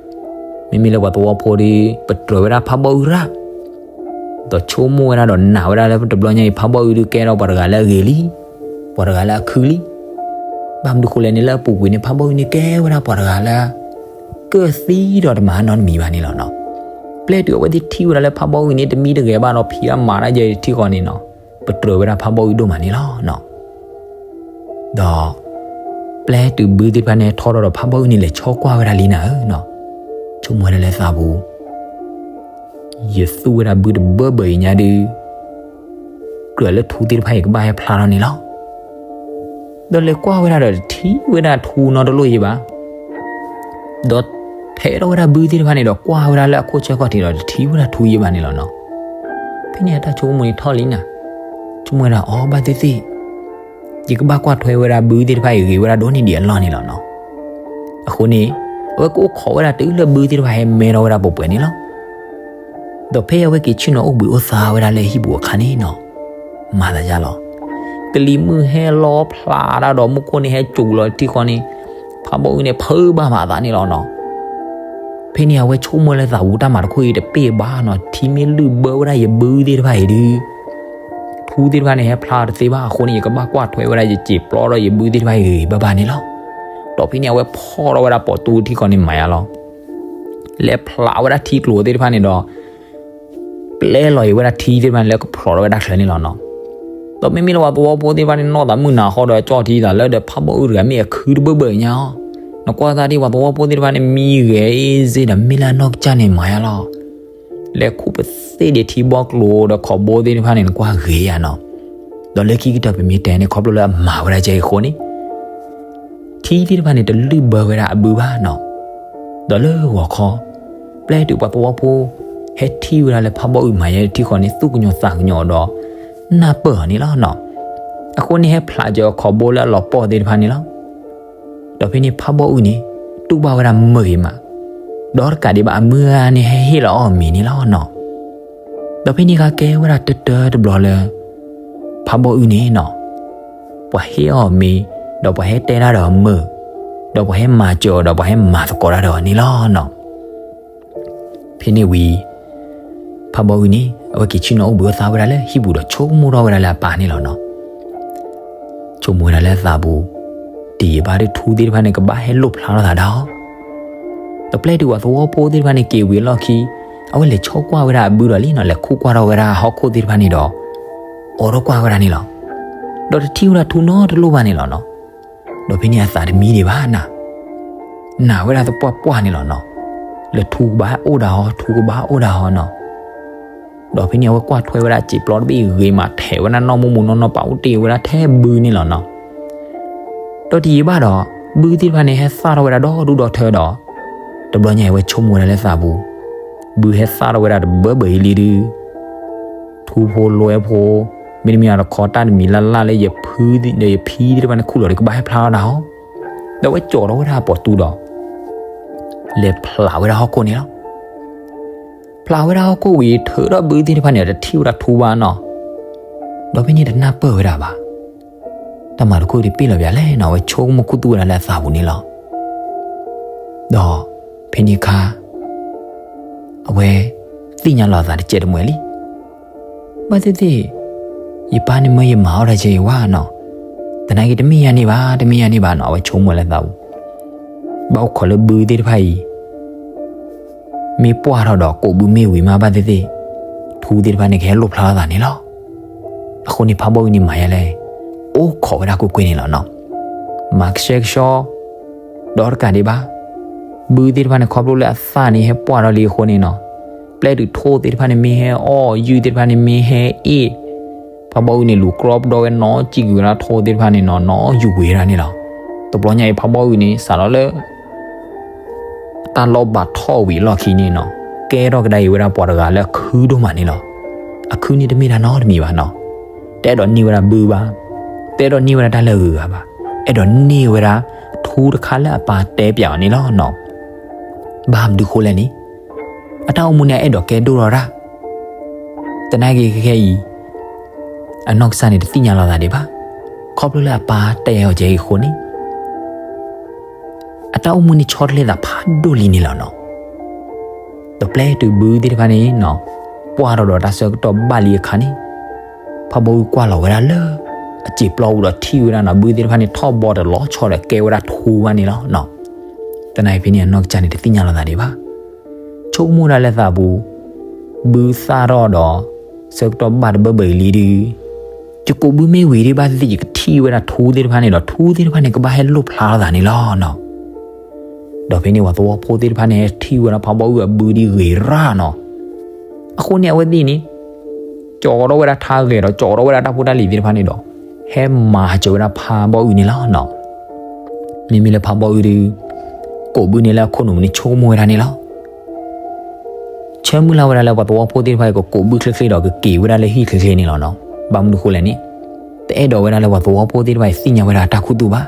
မ့မ့ၢ်လၢပှၤသဝီဖိဒီး ပတြၢၤဝဲဒၣ်ဖးဘီအုၣ်ရၣ် ဒီးဆိကမိၣ်ဝဲဒၣ်ဒီးနာ်ဝဲဒၣ်လၢတဘျီညါအံၤ ဖးဘီအုၣ်ဒုးကဲထီၣ်ပှၤတဂၤလၢအဂ့ၤလံ, ပှၤတဂၤလၢအခုလံ. ဘၣ်မနုၤဃိလဲၣ်န့ၣ် လၢအပူၤကွံာ်န့ၣ် ဖးဘီအုၣ်န့ၣ်ကဲဝဲဒၣ်ပှၤတဂၤလၢ ကၢၣ်သံဒီးတမၤနီတမံၤဘၣ်န့ၣ်လီၤနီၤ. ပျဲတုၤအဝဲသ့ၣ်ထံၣ်ဝဲဒၣ်လၢဖးဘီအုၣ်န့ၣ် တမံတဂဲၤဘၣ်ဒီး ဖံးအမၤတၢ်ယဲၢ်ထံဃီန့ၣ်နီၤ, ပတြၢၤဝဲဒၣ်ဖးဘီအုၣ်ဒိၣ်မးန့ၣ်လီၤနီၤ. ဒီး ပျဲတုၤဘုသ့ၣ်တဖၣ်န့ၣ်ထီၣ်ထီၣ်ဒီး ဖးဘီအုၣ်န့ၣ်လဲၤဆီကွၢ်ဝဲဒၣ်လံနၤဧၢနီၤ, ဆိကမိၣ်ဝဲဒၣ်လၢသးပူၤ ယသူၣ်ဝဲဒၣ်ဘုတဘၢဘၢအံၤညါဒုး ကြၢးလၢထူသ့ၣ်တဖၣ်အံၤကဘၣ်ဟဲဖျါထီၣ်န့ၣ်လီၤ. ဒီးလဲၤကွၢ်ဝဲဒၣ်ဒီးတထံၣ်ဝဲဒၣ်ထူနီတလိၣ်ယဲဘၣ်. ဒီးထဲးထီၣ်ဝဲဒၣ်ဘုသ့ၣ်တဖၣ်န့ၣ်ဒီးကွၢ်ဝဲဒၣ်လၢအခိၣ်ဆၢခီၣ်ထံးဒီး တထံၣ်ဝဲဒၣ်ထူယဲဘၣ်န့ၣ်လီၤနီၤ. ဖဲန့ၣ်အတၢ်ဆိကမိၣ်န့ၣ်ထီၣ်လံနၤ, ဆိကမိၣ်ဝဲဒၣ်အီၤဘၣ်သ့ၣ်သ့ၣ် ယကဘၣ်ကွၢ်ထွဲဝဲဒၣ်ဘုသ့ၣ်တဖၣ်အံၤဂ့ၤဝဲဒၣ်ဒိၣ်န့ၢ်ဒံးအလီၢ်န့ၣ်လီၤနီၤ. အဃိန့ၣ် အဝဲကအိၣ်ခိးဝဲဒၣ်တုၤလၢဘုသ့ၣ်တဖၣ်ဟဲမဲထီၣ်ဝဲဒၣ်ပှဲၤပှဲၤန့ၣ်လီၤ. ဒီးဖဲအဝဲက့ၤဆ့ၣ်နီၤအိၣ်ဘှံးအိၣ်သါဝဲဒၣ်လၢဟံၣ်ပူၤအခါန့ၣ်နီၤ, မၤသးယါလီၤ. ကလံၤမုၢ်ဟဲလီၤဖျးတၢ်ဒီးမူခိၣ်န့ၣ်ဟဲစူၤလီၤထံဃီန့ၣ်, ဖးဘီအုၣ်န့ၣ်ဖုးဘၣ်မၤအသးန့ၣ်လီၤနီၤ. ဖဲန့ၣ်အဝဲဆိကမိၣ်လၢသးပူၤတၢ်မၤတခီအံၤတပ့ၢ်ဘၣ်နီၤ, ထံမ့ၢ်လုၢ်ဘၢဝဲဒၣ်ယဘုသ့ၣ်တဖၣ်အံၤဒုး ထူသ့ၣ်တဖၣ်န့ၣ် ဟဲဖျါတသ့ဘၣ်အဃိန့ၣ် ယကဘၣ်ကွၢ်ထွဲဝဲဒၣ်ယစံာ်ပျီဒီးယဘုသ့ၣ်တဖၣ်အံၤဂ့ၤဂ့ၤဘၣ်ဘၣ်န့ၣ်လီၤ. ဒီးဖဲန့ၣ်အဝဲဖီၣ်ထီၣ်ဝဲဒၣ်ပိာ်တူထံဃီန့ၣ်မၤယါလီၤ. လဲၤဖျးဝဲဒၣ်ထံကျိၤသ့ၣ်တဖၣ်န့ၣ်ဒီး ပျဲလီၤအံၤဝဲဒၣ်ထံသ့ၣ်တဖၣ်န့ၣ်လၢကဖျိးထီၣ်ဝဲဒၣ်ချၢန့ၣ်လီၤနီၤ. ဒီးမ့မ့ၢ်လၢပှၤသဝီဖိသ့ၣ်တဖၣ်န့ၣ် နီၢ်သးမုၢ်နၤဃီဒီးကၠီၣ်ထံသးလၢဒီးဖးဘီအုၣ်တဂၤမ့ၢ်အခုတဘၢဘၢညါအီၤ, နကွၢ်သးဒ်ပှၤသဝီဖိသ့ၣ်တဖၣ်န့ၣ် မံဂဲၤအ့ၣ်စ့ဒီးမ့ၢ်လၢအနီၢ်ကစၢ်န့ၣ်မၤယါလီၤ. လဲၤခူၣ်ပသ့ၣ်ဒံးထံဘီကျိၤဒီးခီဘိသ့ၣ်တဖၣ်န့ၣ် နကွၢ်ဂ့ၤယါနီၤ. ဒီးလၢခံကတၢၢ်ပမ့ၢ်တဲန့ၣ် ခီဖျိလၢအမၤဝဲဒၣ်ကဲအံၤအဃိန့ၣ် ထံသ့ၣ်တဖၣ်န့ၣ် တလုၢ်ဘၢဝဲဒၣ်အဘုဘၣ်နီၤ. ဒီးလၢဂီၤခီ ပျဲတုၤပှၤသဝီဖိ ဟဲထံၣ်ဝဲဒၣ်လၢဖးဘီအုၣ်မၤယဲထံဃီန့ၣ် သူၣ်ကညီၤသးကညီၤဒီး နၢ်ပၢၢ်အီၤန့ၣ်လီၤနီၤ. အဃိန့ၣ်ဟဲဖျးစၢၤအခီၣ်ဘိလၢအလီၤပှီၢ်သ့ၣ်တဖၣ်န့ၣ်လီၤ. ဒီးဖဲန့ၣ်ဖးဘီအုၣ်န့ၣ် တူၢ်ဘၣ်ဝဲဒၣ်မုာ်ဂ့ၤမး, ဒီးတကးဒံးဘၣ်အမုၢ်ဂၤန့ၣ်ဟဲဟ့ၣ်လီၤအီၣ်မ့ၤန့ၣ်လီၤနီၤ. ဒီးဖဲန့ၣ်အခါကဲဝဲဒၣ်တၢတၢတဘျီလၢ ဖးဘီအုၣ်န့ၣ်နီၤ ပှၤဟ့ၣ်အီၣ်မ့ၤ, ဒီးပှၤဟဲတဲတၢ်ဒီးအမုာ်, ဒီးပှၤဟဲမၤစၢၤအီၤ ဒီးပှၤဟဲမၤသကိးတၢ်ဒီးအီၤန့ၣ်လီၤနီၤ. ဖဲန့ၣ်ဝံၤ ဖးဘီအုၣ်န့ၣ် အဝဲက့ၤဆ့ၣ်နီၤအိၣ်ဘှံးအိၣ်သါဝဲဒၣ်လၢဟံၣ်ပူၤဒီးဆိကမိၣ်ထီၣ်ဝဲဒၣ်လၢအပၢ်န့ၣ်လီၤနီၤ. ဆိကမိၣ်ဝဲဒၣ်လၢအသးပူၤ, တယံာ်ဘၣ်ဒီးထူသ့ၣ်တဖၣ်န့ၣ် ကဘၣ်ဟဲလိၣ်ဖျါထီၣ်သးဒၣ်အီၤ. ဒီးပျဲတုၤပှၤသဝီဖိသ့ၣ်တဖၣ်န့ၣ် က့ၤဝံၤအလီၢ်ခံ အဝဲလဲၤဆီကွၢ်ဝဲဒၣ်အဘုဒီးလံနီၤ, လဲၤခူၣ်ကွၢ်ထီၣ်ဝဲဒၣ်ဟီၣ်ခိၣ်သ့ၣ်တဖၣ်န့ၣ်ဒီး အိးထီၣ်ကွၢ်ဝဲဒၣ်န့ၣ်လီၤ. ဒီးတထံၣ်ဝဲဒၣ်ထူနီတလိၣ်ဘၣ်န့ၣ်လီၤနီၤ. ဒီးဖဲန့ၣ်အသးတမံဒံးဘၣ်နၤ, နာ်ဝဲဒၣ်သပှၢ်ပှၢ်န့ၣ်လီၤနီၤ. လၢထူကဘၣ်အိၣ်ဒၣ်အီၤ, ထူကဘၣ်အိၣ်ဒၣ်အီၤနီၤ. ဒီးဖဲန့ၣ်အဝဲကွၢ်ထွဲဝဲဒၣ်စံာ်ပျီတဘ့ၣ်ဂ့ၤမး, ထဲးဝဲဒၣ်နီၣ်မူမူနီၢ်နီၢ် ပာ်အိၣ်တ့ၢ်ဝဲဒၣ်ထဲဘုန့ၣ်လီၤနီၤ. ဒီးတယံာ်ဘၣ်ဒီး ဘုသ့ၣ်တဖၣ်န့ၣ် ဟဲသၣ်ထီၣ်ဝဲဒၣ်ဒီဒူၣ်ဒီထၢဒီး တဘျီညါအံၤအဝဲဆိကမိၣ်ဝဲဒၣ်လၢသးပူၤ, ဘုဟဲသၣ်ထီၣ်ဝဲဒၣ်တဘၢဘၢအံၤလံဒုး ထူဖိလွဲဖိ, မ့တမ့ၢ်အတခီတၢ်တမံၤလၢ်လၢ်လၢယဖုဒီးယဖံသ့ၣ်တဖၣ်န့ၣ်ခူၣ်လီၤဒီး ကဘၣ်ဟဲဖျါထီၣ်ဒၣ်အီၤ. ဒီးအဝဲကၠီၤထီၣ်ဝဲဒၣ်အပိာ်တူဒီး လဲၤဖျးဝဲဒၣ်ဟီၣ်ခိၣ်န့ၣ်လီၤ. ဖျးဝဲဒၣ်ဟီၣ်ခိၣ်ဝံၤ ထုးထီၣ်ဘုသ့ၣ်တဖၣ်န့ၣ် တထံၣ်ဝဲဒၣ်ထူဘၣ်နီၤ. ဒီးဖဲန့ၣ်တနၢ်ပၢၢ်ဝဲဒၣ်ဘၣ်, တၢ်မၤတခိၣ်တပ့ၢ်လီၤပၠးလဲၣ်နီၤ, အဝဲဆိကမိၣ်ခူသူၣ်ဝဲဒၣ်လၢအသးပူၤန့ၣ်လီၤ. ဒီးဖဲန့ၣ်အခါ အဝဲသ့ၣ်ညါလီၤအသးတစဲးတမှဲးလံ. ဘၣ်သ့ၣ်သ့ၣ် ယပၢ်န့ၣ်မၢယမၤအီၣ်တၢ်ကဲအံၤဝဲနီၤ, သနာ်က့တမ့ၢ်ယၤန့ၣ်ဘၣ်, တမ့ၢ်ယၤန့ၣ်ဘၣ်နီၤ, အဝဲဆိကမိၣ်လၢသးပူၤ. ဘၣ်အိၣ်ခိးလၢဘုသ့ၣ်တဖၣ်အံၤ မ့ၢ်ပှၢ်ထီၣ်ဒီးကိးဘုမ့ၢ်ဝံၤမး ဘၣ်သ့ၣ်သ့ၣ် ထူသ့ၣ်တဖၣ်န့ၣ် ကဟဲလိၣ်ဖျါထီၣ်သးန့ၣ်လီၤ. အဃိန့ၣ်ဖးဘီအုၣ်န့ၣ်မၤယၤလဲၣ်, အိၣ်ခိးဝဲဒၣ်ကွ့ၢ်ကွ့ၢ်န့ၣ်လီၤနီၤ. မၤကဆှဲကဆှီ ဒီးတကးဒံးဘၣ် ဘုသ့ၣ်တဖၣ်န့ၣ် ခီဖျိလၢအသၣ်န့ၣ်ဟဲပှၢ်ထီၣ်လံအဃိန့ၣ်နီၤ, ပျဲတုၤထိၣ်သ့ၣ်တဖၣ်န့ၣ်မ့ၢ်ဟဲအီၣ်, ယုၢ်သ့ၣ်တဖၣ်န့ၣ်မ့ၢ်ဟဲအ့ၣ်, ဖးဘီအုၣ်န့ၣ်လူၤကြီပဒီဝဲနီၤ, စံၣ်ကွံာ်ဝဲဒၣ်ထိၣ်သ့ၣ်တဖၣ်န့ၣ်နီၤ, နီၤယူၤဝ့ၤဒၣ်န့ၣ်လီၤ. တဘျီညါအံၤဖးဘီအုၣ်န့ၣ် စးထီၣ်လၢ တၢ်လီၢ်ဘၣ်ထီၣ်ဝံၤအလီၢ်ခံန့ၣ်နီၤ, ကဲထီၣ်ကဒါအံၤဝဲဒၣ်ပှၤတဂၤလၢအခုဒိၣ်မးန့ၣ်လီၤ. အခုန့ၣ်တမ့ၢ်တၢ်နီတမံၤဘၣ်နီၤ, တအဲၣ်ဒိးန့ၢ်ဝဲဒၣ်ဘုဘၣ်, တအဲၣ်ဒိးန့ၢ်ဝဲဒၣ်တၢ်လၢအဂုၤအဂၤဘၣ်, အဲၣ်ဒိးန့ၢ်ဝဲဒၣ်ထူတခါလၢအပၢ်တဲပၠးအီၤန့ၣ်လီၤနီၤ. ဘၣ်မနုၤဃိလဲၣ်န့ၣ်, အတၢ်အိၣ်မူန့ၣ်အအဲၣ်ဒိးကဲဒိၣ်ထီၣ်ဒၣ်, သနာ်က့ခဲခဲအံၤ အနီၢ်ကစၢ်န့ၣ်တသ့ၣ်ညါလီၤသးဒံးဘၣ်, ခီဖျိလၢအပၢ်တဲအီၤကဲအံၤအဃိန့ၣ် အတၢ်အိၣ်မူန့ၣ်ဆီတလဲသးဖးဒိၣ်လံန့ၣ်လီၤနီၤ. ဒီးပျဲတုၤဘုသ့ၣ်တဖၣ်န့ၣ်နီၤ, ပှၢ်ထီၣ်ဒီးတၢ်ဆၢကတီၢ်ဘၣ်လံအခါန့ၣ်, ဖးဘီအုၣ်ကွၢ်လီၤဝဲဒၣ်လၢ အစံာ်ပျီပူၤဒီးထံၣ်ဝဲဒၣ်နီၤ, ဘုသ့ၣ်တဖၣ်န့ၣ်ထီၣ်ဘီတလီၤဆီဒီးကဲဝဲဒၣ်ထူဘၣ်န့ၣ်လီၤနီၤ. သနာ်က့ဖဲန့ၣ်အနီၢ်ကစၢ်န့ၣ်တသ့ၣ်ညါလီၤသးဒံးဘၣ်. ဆိကမိၣ်ဒၣ်လၢသးပူၤ, ဘုသၣ်ထီၣ်ဒီး ဆၢကတီၢ်ဘၣ်တဘၢဘၢအံၤလံဒုး, ယကိးဘုမ့ၢ်ဝံၤဒုး ဘၣ်သ့ၣ်သ့ၣ်ယကထံၣ်ဝဲဒၣ်ထူသ့ၣ်တဖၣ်န့ၣ်ဒီး ထူသ့ၣ်တဖၣ်န့ၣ် ကဘၣ်ဟဲလိၣ်ဖျါထီၣ်သးန့ၣ်လီၤနီၤ. ဒီးဖဲန့ၣ်ပှၤသဝီဖိသ့ၣ်တဖၣ်န့ၣ် ဟဲထံၣ်ဝဲဒၣ်ဖးဘီအုၣ်အဘုဒ်ဂ့ၤရၣ်နီၤ. အဃိန့ၣ်အဝဲသ့ၣ်န့ၣ် ကၠီထီၣ်ဝဲဒၣ်ထါဂဲၤဒီး ကၠီထီၣ်ဝဲဒၣ်တၢ်ဖိတၢ်လံၤသ့ၣ်တဖၣ်န့ၣ်ဒီး ဟဲမၤစၢၤဝဲဒၣ်ဖးဘီအုၣ်န့ၣ်လီၤနီၤ. မ့မ့ၢ်လၢဖးဘီအုၣ်ဒုး ကိးဘုန့ၣ်လၢအခိၣ်နူာ်ပူၤန့ၣ် ဆိကမိၣ်ဝဲဒၣ်န့ၣ်လီၤ. ဆၢမုၢ်လၢ်ဝဲဒၣ်လၢပှၤသဝီဖိသ့ၣ်တဖၣ်အံၤ ကကိးဘုချ့ချ့ဒီး ကက့ၤဝဲဒၣ်လၢဟံၣ်ချ့ချ့န့ၣ်လီၤနီၤ. ဘၣ်မနုၤဃိလဲၣ်န့ၣ်, တအဲၣ်ဒိးဝဲဒၣ်လၢပှၤသဝီဖိသ့ၣ်တဖၣ်အံၤ သ့ၣ်ညါဝဲဒၣ်တၢ်ခူသူၣ်ဘၣ်.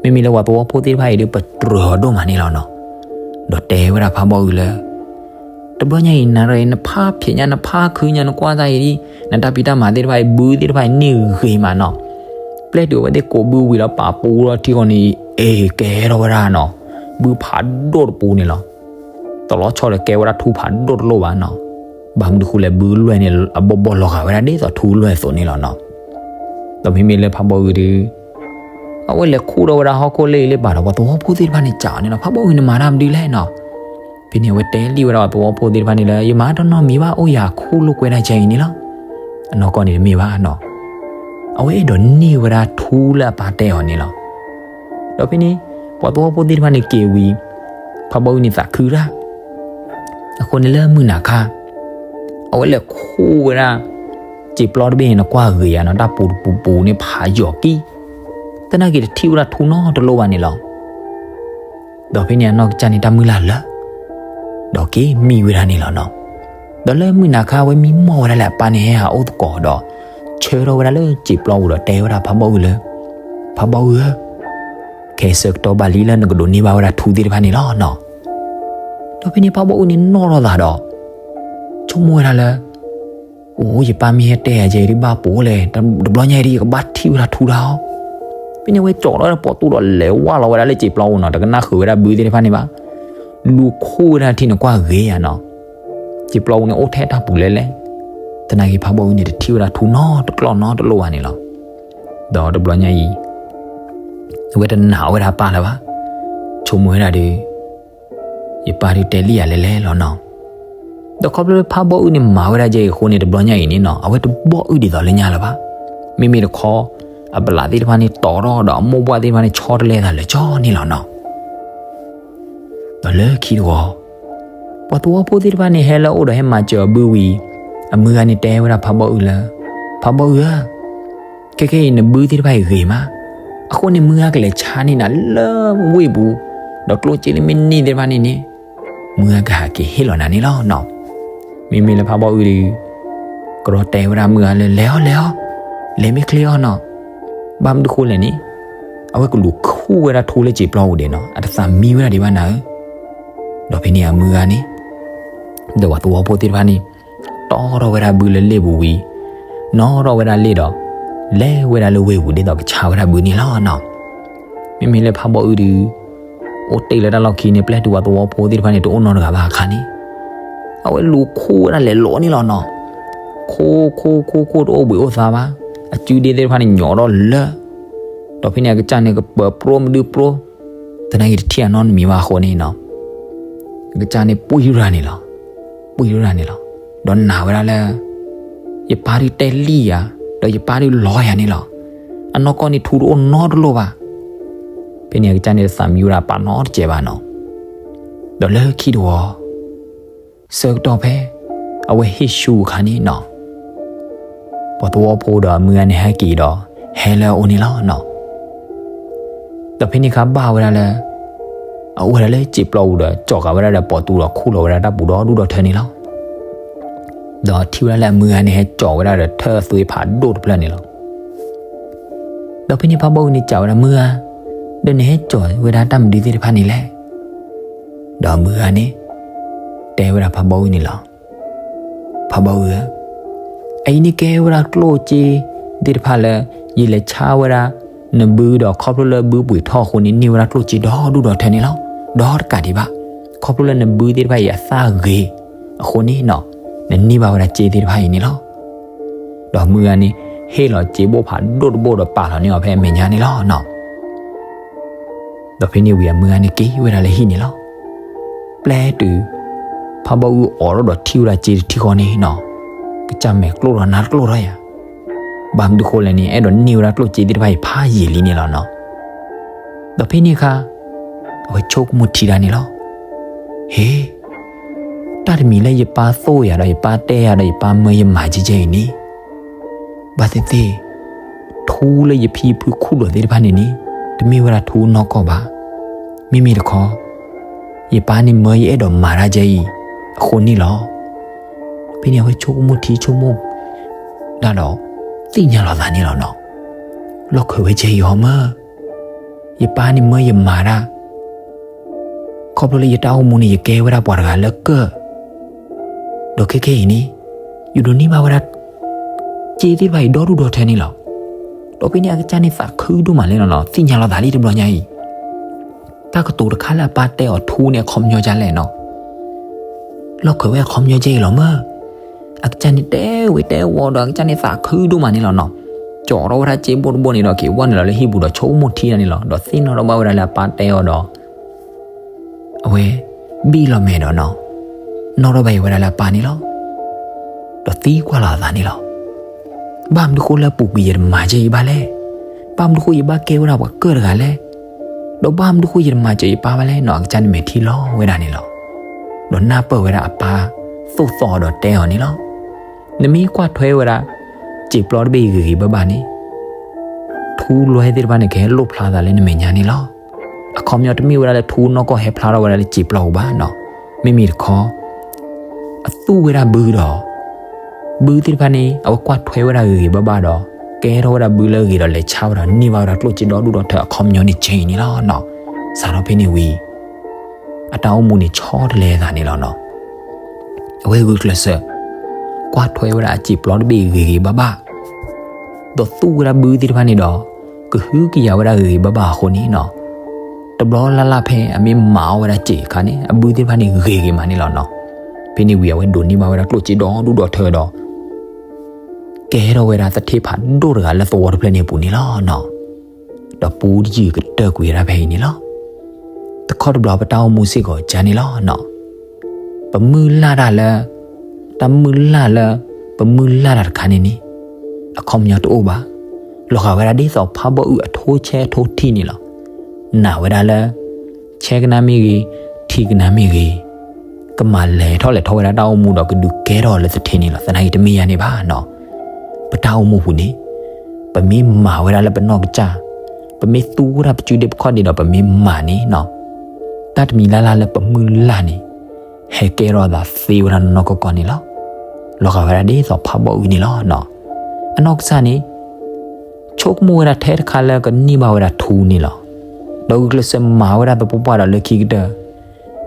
မ့မ့ၢ်လၢပှၤသဝီဖိသ့ၣ်တဖၣ်အံၤဒုး ပတြၢၤအီၤဒိၣ်မးန့ၣ်လီၤနီၤ. ဒီးတဲဝဲဒၣ်ဖးဘီအုၣ်လၢ တဘျီညါအံၤ နၤဒီးအံၤ နဖးဖျဲးညါ နဖးခုညါ နကွၢ်တၢ်အံၤဒ် နတၢ်ဖံးတၢ်မၤသ့ၣ်တဖၣ်အံၤ ဘုသ့ၣ်တဖၣ်အံၤ န့ၢ်ဂ့ၤမးနီၤ. ပျဲတုၤအဝဲသ့ၣ်ကိးဘုဝံၤလီၤ ပာ်ပူထီၣ်ထံဃီန့ၣ် အ့ၣ် ကဲထီၣ်ဝဲဒၣ်နီၤ, ဘုဖးဒိၣ်တပူၤန့ၣ်လီၤ. တလီၤဆီဒီးကဲဝဲဒၣ်ထူဖးဒိၣ်တလိၣ်ဘၣ်နီၤ. ဘၣ်မနုၤဃိလဲၣ် ဘုလွဲၢ်န့ၣ် အဘီဘီလီၤဂာ်ဝဲဒၣ်ဒ်သိးထူလွဲၢ်အသိးန့ၣ်လီၤနီၤ. ဒီးမ့မ့ၢ်လၢဖးဘီအုၣ်ဒုး အဝဲလဲၤခူၣ်ထီၣ်ဝဲဒၣ်ဟီၣ်ခိၣ်လၢအံၤလၢပာ်ဒီး ပှၤသဝီဖိသ့ၣ်တဖၣ်န့ၣ် စံးအီၤန့ၣ်လီၤ, ဖးဘီအုၣ်န့ၣ်မၤတၢ်မနုၤလဲၣ်နီၤ. ဖဲန့ၣ်အဝဲတဲလံဝဲဒၣ်ပှၤသဝီဖိသ့ၣ်တဖၣ်န့ၣ်လၢ ယမၤတၢ်နီတမံၤဘၣ် အိၣ်ယၤခူၣ်လိာ်ကွဲဒၣ်ကဲအံၤန့ၣ်လီၤ. အနီၢ်ကီၢ်န့ၣ်တမ့ၢ်ဘၣ်နီၤ. အဝဲအဲၣ်ဒိးန့ၢ်ဝဲဒၣ်ထူလၢအပၢ်တဲအီၤန့ၣ်လီၤ. ဒီးဖဲန့ၣ် ပှၤသဝီဖိသ့ၣ်တဖၣ်န့ၣ်က့ၤဝံၤ ဖးဘီအုၣ်န့ၣ်သးခုတၢ်. အဃိန့ၣ်လၢမုၢ်နၤခါ အဝဲလဲၤခူၣ်ဝဲဒၣ် စံာ်ပျီတဘ့ၣ်န့ၣ် နကွၢ်ဂ့ၤဧါနီၤ, တၢ်ပူၤတပူၤပူၤန့ၣ်ဖးယိာ်ကံ, သနာ်က့တထံၣ်ဝဲဒၣ်ထူနီတလိၣ်ဘၣ်န့ၣ်လီၤ. ဒီးဖဲန့ၣ်အနီၢ်ကစၢ်န့ၣ်တၢ်မုၢ်လၢ်လၢာ် ဒီးက့ၤမံဝဲဒၣ်န့ၣ်လီၤနီၤ. ဒီးလၢမုၢ်နၤခါ အဝဲမံမီၢ်ဝဲဒၣ်လၢအပၢ်န့ၣ်ဟဲဟးအိၣ်သကိးဒီး ဆၢထီၣ်ဝဲဒၣ်လၢစံာ်ပျီပူၤဒီးတဲဝဲဒၣ်ဖးဘီၣ်အုၣ်လၢ ဖးဘီၣ်အုၣ်ဧၢ, ခဲအံၤဆၢကတီၢ်ဘၣ်လံလၢနကဒိးန့ၢ်ဘၣ်ဝဲဒၣ်ထူသ့ၣ်တဖၣ်န့ၣ်လီၤနီၤ. ဒီးဖဲန့ၣ်ဖးဘီၣ်အုၣ်န့ၣ်နီၣ်ထီၣ်သးဒီး ဆိကမိၣ်ဝဲဒၣ်လၢ အိၣ် ယပၢ်မ့ၢ်ဟဲတဲယၤကဲအံၤဒ်ဘၣ်ပိာ်လဲၣ်, တဘျီညါအံၤဒ်ယကဘၣ်ထံၣ်ဝဲဒၣ်ထူတၢ်အီၤ. ဖဲန့ၣ်အဝဲကၠီၣ်ထီၣ်ဝဲဒၣ်ပိာ်တူၢ်ဒီးလဲၤဝါလီၤဝဲဒၣ်လၢစံာ်ပျီပူၤနီၤ, တကနၣ်ဃုာ်ဝဲဒၣ်ဘုသ့ၣ်တဖၣ်န့ၣ်ဘၣ်. လူၤခူၣ်ဝဲဒၣ်ထံန့ၣ်ကွၢ်ဂ့ၤယၤနီၤ, စံာ်ပျီပူၤန့ၣ်အိၣ်ထဲတၢ်ပူၤလဲၣ်လဲၣ်. သနာ်က့ဖးဘီၣ်အုၣ်န့ၣ်တထံၣ်ဝဲဒၣ်ထူနီတကျီၢ်နီတလိၣ်ဘၣ်န့ၣ်လီၤ. ဒီးတဘျီညါအံၤ အဝဲတနာ်ဝဲဒၣ်ပၢ်လၢၤဘၣ်, ဆိကမိၣ်ဝဲဒၣ်ဒီး ယပၢ်ဒုးတဲလံယၤလဲၣ်လဲၣ်လီၤနီၤ. ဒီးခီဖျိလၢဖးဘီၣ်အုၣ်န့ၣ်မၤဝဲဒၣ်ကဲအံၤအဃိန့ၣ် တဘျီညါအံၤန့ၣ်နီၤ အဝဲတဘီၣ်အုၣ်ဒ်သိးလၢညါလၢၤဘၣ်. မ့မ့ၢ်တခီ အပလးသ့ၣ်တဖၣ်န့ၣ်တီၤထီၣ်ဒီးအမိၢ်ပှၢ်သ့ၣ်တဖၣ်န့ၣ် ဆီတလဲသးလၢာ်ကၠီန့ၣ်လီၤနီၤ. ဒီးလၢခံတဝီ ပှၤသဝီဖိသ့ၣ်တဖၣ်န့ၣ် ဟဲလၢအအိၣ်ဒီးဟဲမၤစၢၤအီၤဘုဝံၤ အမုၢ်ဂၤန့ၣ်တဲဝဲဒၣ်ဖးဘီၣ်အုၣ်လၢ ဖးဘီၣ်အုၣ်ဧၢ, ခဲခဲအံၤနဘုသ့ၣ်တဖၣ်အံၤဂ့ၤမး, အဃိန့ၣ်မုၢ်ဂၤကလဲၤဆါန့ၢ်နၤလၢဝ့ၢ်ပူၤ, ဒီးကျိၣ်စ့လၢမ့ၢ်န့ၢ်သ့ၣ်တဖၣ်န့ၣ်န့ၣ် မုၢ်ဂၤကဟးက့ၤဟ့ၣ်လီၤနၤန့ၣ်လီၤနီၤ. မ့မ့ၢ်လၢဖးဘီၣ်အုၣ်ဒီး ကရီတဲဝဲဒၣ်မုၢ်ဂၤလၢ လဲၤအီၤလဲၤအီၤ, လဲၤမ့ၢ်ချ့အီၤနီၤ. ဘၣ်မနုၤဃိလဲၣ်န့ၣ် အဝဲကလူၤခူၣ်ဝဲဒၣ်ထူလၢစံာ်ပျီပူၤဒံးနီၤ, အတသးမံဝဲဒၣ်ဒံးဘၣ်နၤဧၢ. ဒီးဖဲန့ၣ်အမုၢ်ဂၤန့ၣ် ဒီးပှၤသဝီဖိသ့ၣ်တဖၣ်န့ၣ် တီထီၣ်ဝဲဒၣ်ဘုလၢလ့ၣ်ပူၤဝံၤ နီၣ်ထီၣ်ဝဲဒၣ်လ့ၣ်ဒီး လဲၤဝဲဒၣ်လၢဝ့ၢ်ပူၤဒ်သိးကဆါဝဲဒၣ်ဘုန့ၣ်လီၤနီၤ. မ့မ့ၢ်လၢဖးဘီၣ်အုၣ်ဒီး အိၣ်တ့ၢ်လၢတၢ်လီၢ်ခံန့ၣ် ပျဲတုၤပှၤသဝီဖိသ့ၣ်တဖၣ်န့ၣ် တအိၣ်နီတဂၤဘၣ်အခါန့ၣ် အဝဲလူၤခူၣ်ဝဲဒၣ်လဲၤလီၤန့ၣ်လီၤနီၤ. ခူၣ်ခူၣ်ခူၣ်ခူၣ်တအိၣ်ဘှံးအိၣ်သါဘၣ်, အစုဒ့သ့ၣ်တဖၣ်န့ၣ်ညီးထီၣ်လၢ ဒီးဖဲန့ၣ်အကစၢ်န့ၣ်ကပၢၤပြီမဒုပြီ, သနာ်က့တထံၣ်အနီတမံၤဘၣ်အဃိန့ၣ်နီၤ, အကစၢ်န့ၣ်ပှံၢ်ရၤန့ၣ်လီၤ, ပှံၢ်ရၤန့ၣ်လီၤ. ဒီးနာ်ဝဲဒၣ်လၢ ယပၢ်ဒုးတဲလံယၤ, ဒီးယပၢ်ဒုးလီယၤန့ၣ်လီၤ. အနီၢ်ကီၢ်န့ၣ်ထူတအိၣ်နီတလိၣ်ဘၣ်. ဖဲန့ၣ်အကစၢ်န့ၣ်တသးမံဝဲဒၣ်ပၢ်နီတစဲးဘၣ်နီၤ. ဒီးလၢခံတဝီ ဆၢကတီၢ်ဖဲ အဝဲဟ့ၣ်ဆူအခါန့ၣ်နီၤ, ပှၤသဝီဖိဒီးအမုၢ်ဂၤန့ၣ်ဟဲက့ၤဒီး ဟဲလၢအအိၣ်န့ၣ်လီၤနီၤ. ဒီးဖဲန့ၣ်အခါဘၣ်ဝဲဒၣ်လၢ အအိၣ်ဝဲဒၣ်လၢစံာ်ပျီပူၤဒီး ကၠီၣ်ဃာ်ဝဲဒၣ်ဒီးပိာ်တူၢ်ဒီးခူၣ်လီၤဝဲဒၣ်တၢ်ပူၤဒီဒူၣ်ဒီထၢန့ၣ်လီၤ. ဒီးထံၣ်ဝဲဒၣ်လၢအမုၢ်ဂၤန့ၣ်ဟဲကၠီၣ်ဝဲဒၣ်ဒီးထၢအသွ့ဖးဒိၣ်တဖျၢၣ်န့ၣ်လီၤ. ဒီးဖဲန့ၣ်ဖးဘီၣ်အုၣ်န့ၣ်စံးဝဲဒၣ်မုၢ်ဂၤ, ဒီးနဟဲကၠီၣ်ဝဲဒၣ်တၢ်မနုၤသ့ၣ်တဖၣ်န့ၣ်လဲၣ်. ဒီးမုၢ်ဂၤန့ၣ် တဲဝဲဒၣ်ဖးဘီၣ်အုၣ်န့ၣ်လီၤ. ဖးဘီၣ်အုၣ်ဧၢ, အအံၤန့ၣ်ကဲဝဲဒၣ်ကျိၣ်စ့သ့ၣ်တဖၣ်လၢ ယလဲၤဆါဝဲဒၣ် နဘုဒီးခီဖျိလၢဘုပှ့ၤထီၣ်အဃိန့ၣ် န့ၢ်ဝဲဒၣ်ကျိၣ်စ့ဒီဒူၣ်ဒီထၢန့ၣ်လီၤ. ဒီးတကးဒံးဘၣ် ခီဖျိလၢနဘုသ့ၣ်တဖၣ်အံၤအသၣ်ဂ့ၤအဃိန့ၣ်နီၤ, နန့ၢ်ဘၣ်ဝဲဒၣ်စ့သ့ၣ်တဖၣ်အံၤန့ၣ်လီၤ. ဒီးမုၢ်ဂၤန့ၣ် ဟ့ၣ်လီၤစ့ဘိၣ်ဖးဒိၣ်တဘိၣ်ဒီးပာ်လီၤန့ၢ်အီၤဖဲအမဲာ်ညါန့ၣ်လီၤနီၤ. ဒီးဖဲန့ၣ်ဝံၤအမုၢ်ဂၤန့ၣ်က့ၤဝဲဒၣ်လၢဟံၣ်န့ၣ်လီၤ. ပျဲတုၤ ဖးဘီၣ်အုၣ်အိးထီၣ်ဒီးထံၣ်ဝဲဒၣ်စ့တထံၣ်ဃီန့ၣ်နီၤ, ကစၢ်မဲာ်ကျိၣ်ထီၣ်နါတကျိၣ်ထီၣ်ယၤ. ဘၣ်မနုၤဃိလဲၣ်န့ၣ် အဲၣ်ဒိးန့ၢ်ဝဲဒၣ်ကျိၣ်စ့သ့ၣ်တဖၣ်အံၤဖးယံာ်လံန့ၣ်လီၤနီၤ. ဒီးဖဲန့ၣ်အခါ အဝဲဆိကမိၣ်ထံတၢ်န့ၣ်လီၤ. ဟ့, တၢ်တမံၤလၢယပၢ်သိၣ်ယၤဒီးယပၢ်တဲယၤဒီးယပၢ်မၢယမၤကဲကဲအံၤန့ၣ် ဘၣ်သ့ၣ်သ့ၣ် ထူလၢယဖံယဖုခူၣ်လီၤသ့ၣ်တဖၣ်န့ၣ်န့ၣ် တမ့ၢ်ဝဲဒၣ်ထူနီၢ်ကီၢ်ဘၣ်. မ့မ့ၢ်တခီ ယပၢ်န့ၣ်မၢယအဲၣ်ဒိးမၤတၢ်ကဲအံၤအဃိန့ၣ်လီၤ. ဖဲန့ၣ်အဝဲဆိကမိၣ်ထံဆိကမိၣ်ဒၣ်ဒီး သ့ၣ်ညါလီၤသးန့ၣ်လီၤနီၤ. လီၢ်ခၢၣ်ဝဲကဲအံၤအီၤမၢ ယပၢ်န့ၣ်မၢယမၤတၢ် ခီဖျိလၢယတၢ်အိၣ်မူန့ၣ် ယကဲဝဲဒၣ်ပှၤတဂၤလၢကၢၢ်, ဒီးခဲခဲအံၤန့ၣ် ယဒိးန့ၢ်ဘၣ်ဝဲဒၣ် စ့သ့ၣ်တဖၣ်အံၤဒီဒူၣ်ဒီထၢန့ၣ်လီၤ. ဒီးဖဲန့ၣ်အကစၢ်န့ၣ်သးခုဒိၣ်မးလဲၣ်နီၤနီၤ, သ့ၣ်ညါလီၤသးလံတဘျီညါအံၤ တၢ်ကတိၤတခါလၢအပၢ်တဲအီၤထူန့ၣ် အခီပညီဒ်လဲၣ်နီၤ. လီၢ်ခၢၣ်ဝဲအခီပညီကဲအံၤလီၤမၢ. အကစၢ်န့ၣ်တဲဝံၤတဲဝီဒီး အကစၢ်န့ၣ်သးခုဒိၣ်မးန့ၣ်လီၤနီၤ. ကၠီထီၣ်ဝဲဒၣ်စ့ဘိၣ်တဘိၣ်န့ၣ်ဒီး က့ၤဝဲနုာ်လီၤလၢဟံၣ်ပူၤဒီးဆိကမိၣ်ထံတၢ်န့ၣ်လီၤ. ဒီးသ့ၣ်နီၣ်ထီၣ်ဘၣ်ဝဲဒၣ်လၢအပၢ်တဲအီၤဒီး အဝဲ ဘံၣ်လီၤမဲာ်ဒီးနီၤ, နီၣ်ထီၣ်ဘၣ်အံၤဝဲဒၣ်လၢအပၢ်န့ၣ်လီၤ. ဒီးသံကွၢ်လီၤအသးန့ၣ်လီၤ. ဘၣ်မနုၤဃိလၢအပူၤကွံာ်ယတမၤစၢၤယပၢ်လဲၣ်. ဘၣ်မနုၤဃိယဘၣ်ကဲဝဲဒၣ်ပှၤကၢၢ်တဂၤလဲၣ်. ဒီးဘၣ်မနုၤဃိယတမၤစၢၤယပၢ်ဘၣ်လဲၣ်နီၤ. အကစၢ်န့ၣ်မဲာ်ထံလီၤဝဲဒၣ်န့ၣ်လီၤ. ဒီးနၢ်ပၢၢ်ဝဲဒၣ်အပၢ်သိၣ်သီဒီးတဲအီၤန့ၣ်လီၤ. နမ့ၢ်ကွၢ်ထွဲဝဲဒၣ် စံာ်ပျီတဘ့ၣ်အံၤဂ့ၤဂ့ၤဘၣ်ဘၣ်န့ၣ် ထူလွဲသ့ၣ်တဖၣ်န့ၣ် ကဟဲလိၣ်ဖျါသးလၢနမဲာ်ညါန့ၣ်လီၤ. အခီပညီတမ့ၢ်ဝဲဒၣ်လၢထူနီၢ်ကီၢ်ဟဲဖျါထီၣ်ဝဲဒၣ်လၢစံာ်ပျီပူၤဘၣ်နီၤ. မ့မ့ၢ်တခီ အသူၣ်ဝဲဒၣ်ဘုဒီး ဘ ဘုသ့ၣ်တဖၣ်န့ၣ် အဝဲကွၢ်ထွဲဝဲဒၣ်ဂ့ၤဂ့ၤဘၣ်ဘၣ်ဒီး ကဲထီၣ်ဝဲဒၣ်ဘုလၢအဂ့ၤဒီး လဲၤဆါဝဲဒီးန့ၢ်ဘၣ်ဝဲဒၣ်ကျိၣ်စ့ဒီဒူၣ်ဒီထၢ အခီပညီန့ၣ် ကဲအံၤန့ၣ်လီၤနီၤ. စးထီၣ်ဖဲန့ၣ်ဝံၤ အတၢ်အိၣ်မူန့ၣ်ဆီတလဲအသးန့ၣ်လီၤနီၤ. အဝဲဂုာ်ကျဲးစၢး ကွၢ်ထွဲဝဲဒၣ်အစ့ၣ်ပျီတဘ့ၣ်ဂ့ၤဂ့ၤဘၣ်ဘၣ် ဒီးသူဝဲဒၣ်ဘုသ့ၣ်တဖၣ်န့ၣ်ဒီး ကဟုကယာ်ဝဲဒၣ်ဂ့ၤဂ့ၤဘၣ်ဘၣ်အဃိန့ၣ်နီၤ, တဘျီလၢ်လၢ်ဖဲအမ့ၢ်မၤအီၣ်ဝဲဒၣ်စ့ၣ်အခါန့ၣ် အဘုသ့ၣ်တဖၣ်န့ၣ်ဂ့ၤဂ့ၤမးန့ၣ်လီၤနီၤ. ဖဲန့ၣ်ဝံၤအဝဲဒိးန့ၢ်ဘၣ်ဝဲဒၣ်ကျိၣ်စ့ဒီဒူၣ်ဒီထၢဒီး ကဲထီၣ်ဝဲဒၣ်သထ့ဖးဒိၣ်တဂၤလၢသဝီတဖျၢၣ်န့ၣ်အပူၤန့ၣ်လီၤနီၤ. ဒီးပူတယုၢ်ကတၢၢ်ကွံာ်ဝဲဒၣ်ဖဲအံၤန့ၣ်လီၤ. တခီတဘျီပတၢ်အိၣ်မူစ့ၢ်ကီးကန့ၣ်လီၤနီၤ. ပမုၢ်လၢ်တၢ်လၢ တၢ်မုၢ်လၢ်လၢ ပမုၢ်လၢ်တၢ်တခါန့ၣ်န့ၣ် အခီပညီတအိၣ်ဘၣ်. လီၤဂာ်ဝဲဒၣ်ဒ်သိးဖးဘီၣ်အုၣ်အထိဆဲးအထိထံၣ်န့ၣ်လီၤ. နာ်ဝဲဒၣ်လၢ ဆဲးကနါမ့ၢ်ဂ့ၤ, ထံကနါမ့ၢ်ဂ့ၤ, ကမၤလဲၤထီၣ်လဲၤထီၣ်ဝဲဒၣ်တၢ်အိၣ်မူဒီးကဒုးကဲထီၣ်လၢသထ့န့ၣ်လီၤ. သနာ်က့တမ့ၢ်ယၤန့ၣ်ဘၣ်နီၤ. ပတၢ်အိၣ်မူပူၤန့ၣ် ပမ့ၢ်မၤဝဲဒၣ်လၢပနီၢ်ကစၢ်, ပမ့ၢ်သူဝဲဒၣ်ပစုဒ့ပခီၣ်ဒ့ဒီးပမ့ၢ်မၤန့ၣ်နီၤ, တၢ်တမံၤလၢ်လၢ်လၢပမုၢ်လၢ်န့ၣ် ဟဲကဲထီၣ်အသးသ့ဝဲဒၣ်နီၢ်နီၢ်ကီၢ်ကီၢ်န့ၣ်လီၤ. လီၤဂာ်ဝဲဒၣ်ဒ်သိးဖးဘီၣ်အုၣ်န့ၣ်လီၤနီၤ. အနီၢ်ကစၢ်န့ၣ် ဆိကမိၣ်ဝဲဒၣ်ထဲတခါလၢကန့ၢ်ဘၣ်ဝဲဒၣ်ထူန့ၣ်လီၤ. ဒီးဂုာ်ကျဲးစၢးမၤဝဲဒၣ်သပှၢ်ပှၢ်ဒီးလၢခံကတၢၢ်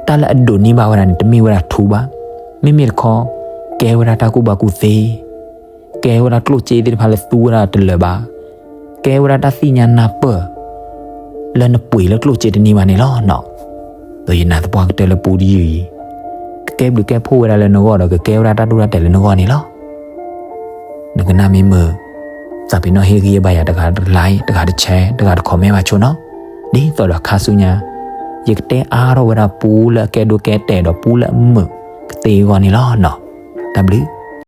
တၢ်လၢအဒိးန့ၢ်ဘၣ်ဝဲဒၣ်န့ၣ် တမ့ၢ်ဝဲဒၣ်ထူဘၣ်. မ့မ့ၢ်တခီ ကဲဝဲဒၣ်တၢ်ကူၣ်ဘၣ်ကူၣ်သ့, ကဲဝဲဒၣ်ကျိၣ်စ့သ့ၣ်တဖၣ်လၢသူဝဲဒၣ်တလၢာ်ဘၣ်, ကဲဝဲဒၣ်တၢ်သ့ၣ်ညါနၢ်ပၢၢ် လၢနပှ့ၤလၢကျိၣ်စ့တန့ၢ်ဘၣ်န့ၣ်လီၤနီၤ. ဒီးယနာ်သပှၢ်ကတၢၢ်လၢပူတယုၢ်အံၤ ကကဲဘျုးကဲဖှိၣ်ဝဲဒၣ်လၢနဂီၢ်ဒီး ကကဲဝဲဒၣ်တၢ်ဒိတၢ်တဲာ်လၢနဂီၢ်န့ၣ်လီၤ. နကနၣ်မ့ၢ်မုာ် သးပ့ၤနီၣ်ဟ့ၣ်ဂံၢ်ဟ့ၣ်ဘါယၤတဂၤတlike, တဂၤတshare, တဂၤတcommentဘၣ်ဆိနီၤ. ဒ်သိးဒီးခါဆူညါ ယကတဲအါထီၣ်ဝဲဒၣ်ပူလၢအကဲဒိကဲတဲာ်ဒီးပူလၢအမုာ်ကသ့အဂီၢ်န့ၣ်လီၤနီၤ. တၢ်ဘျုး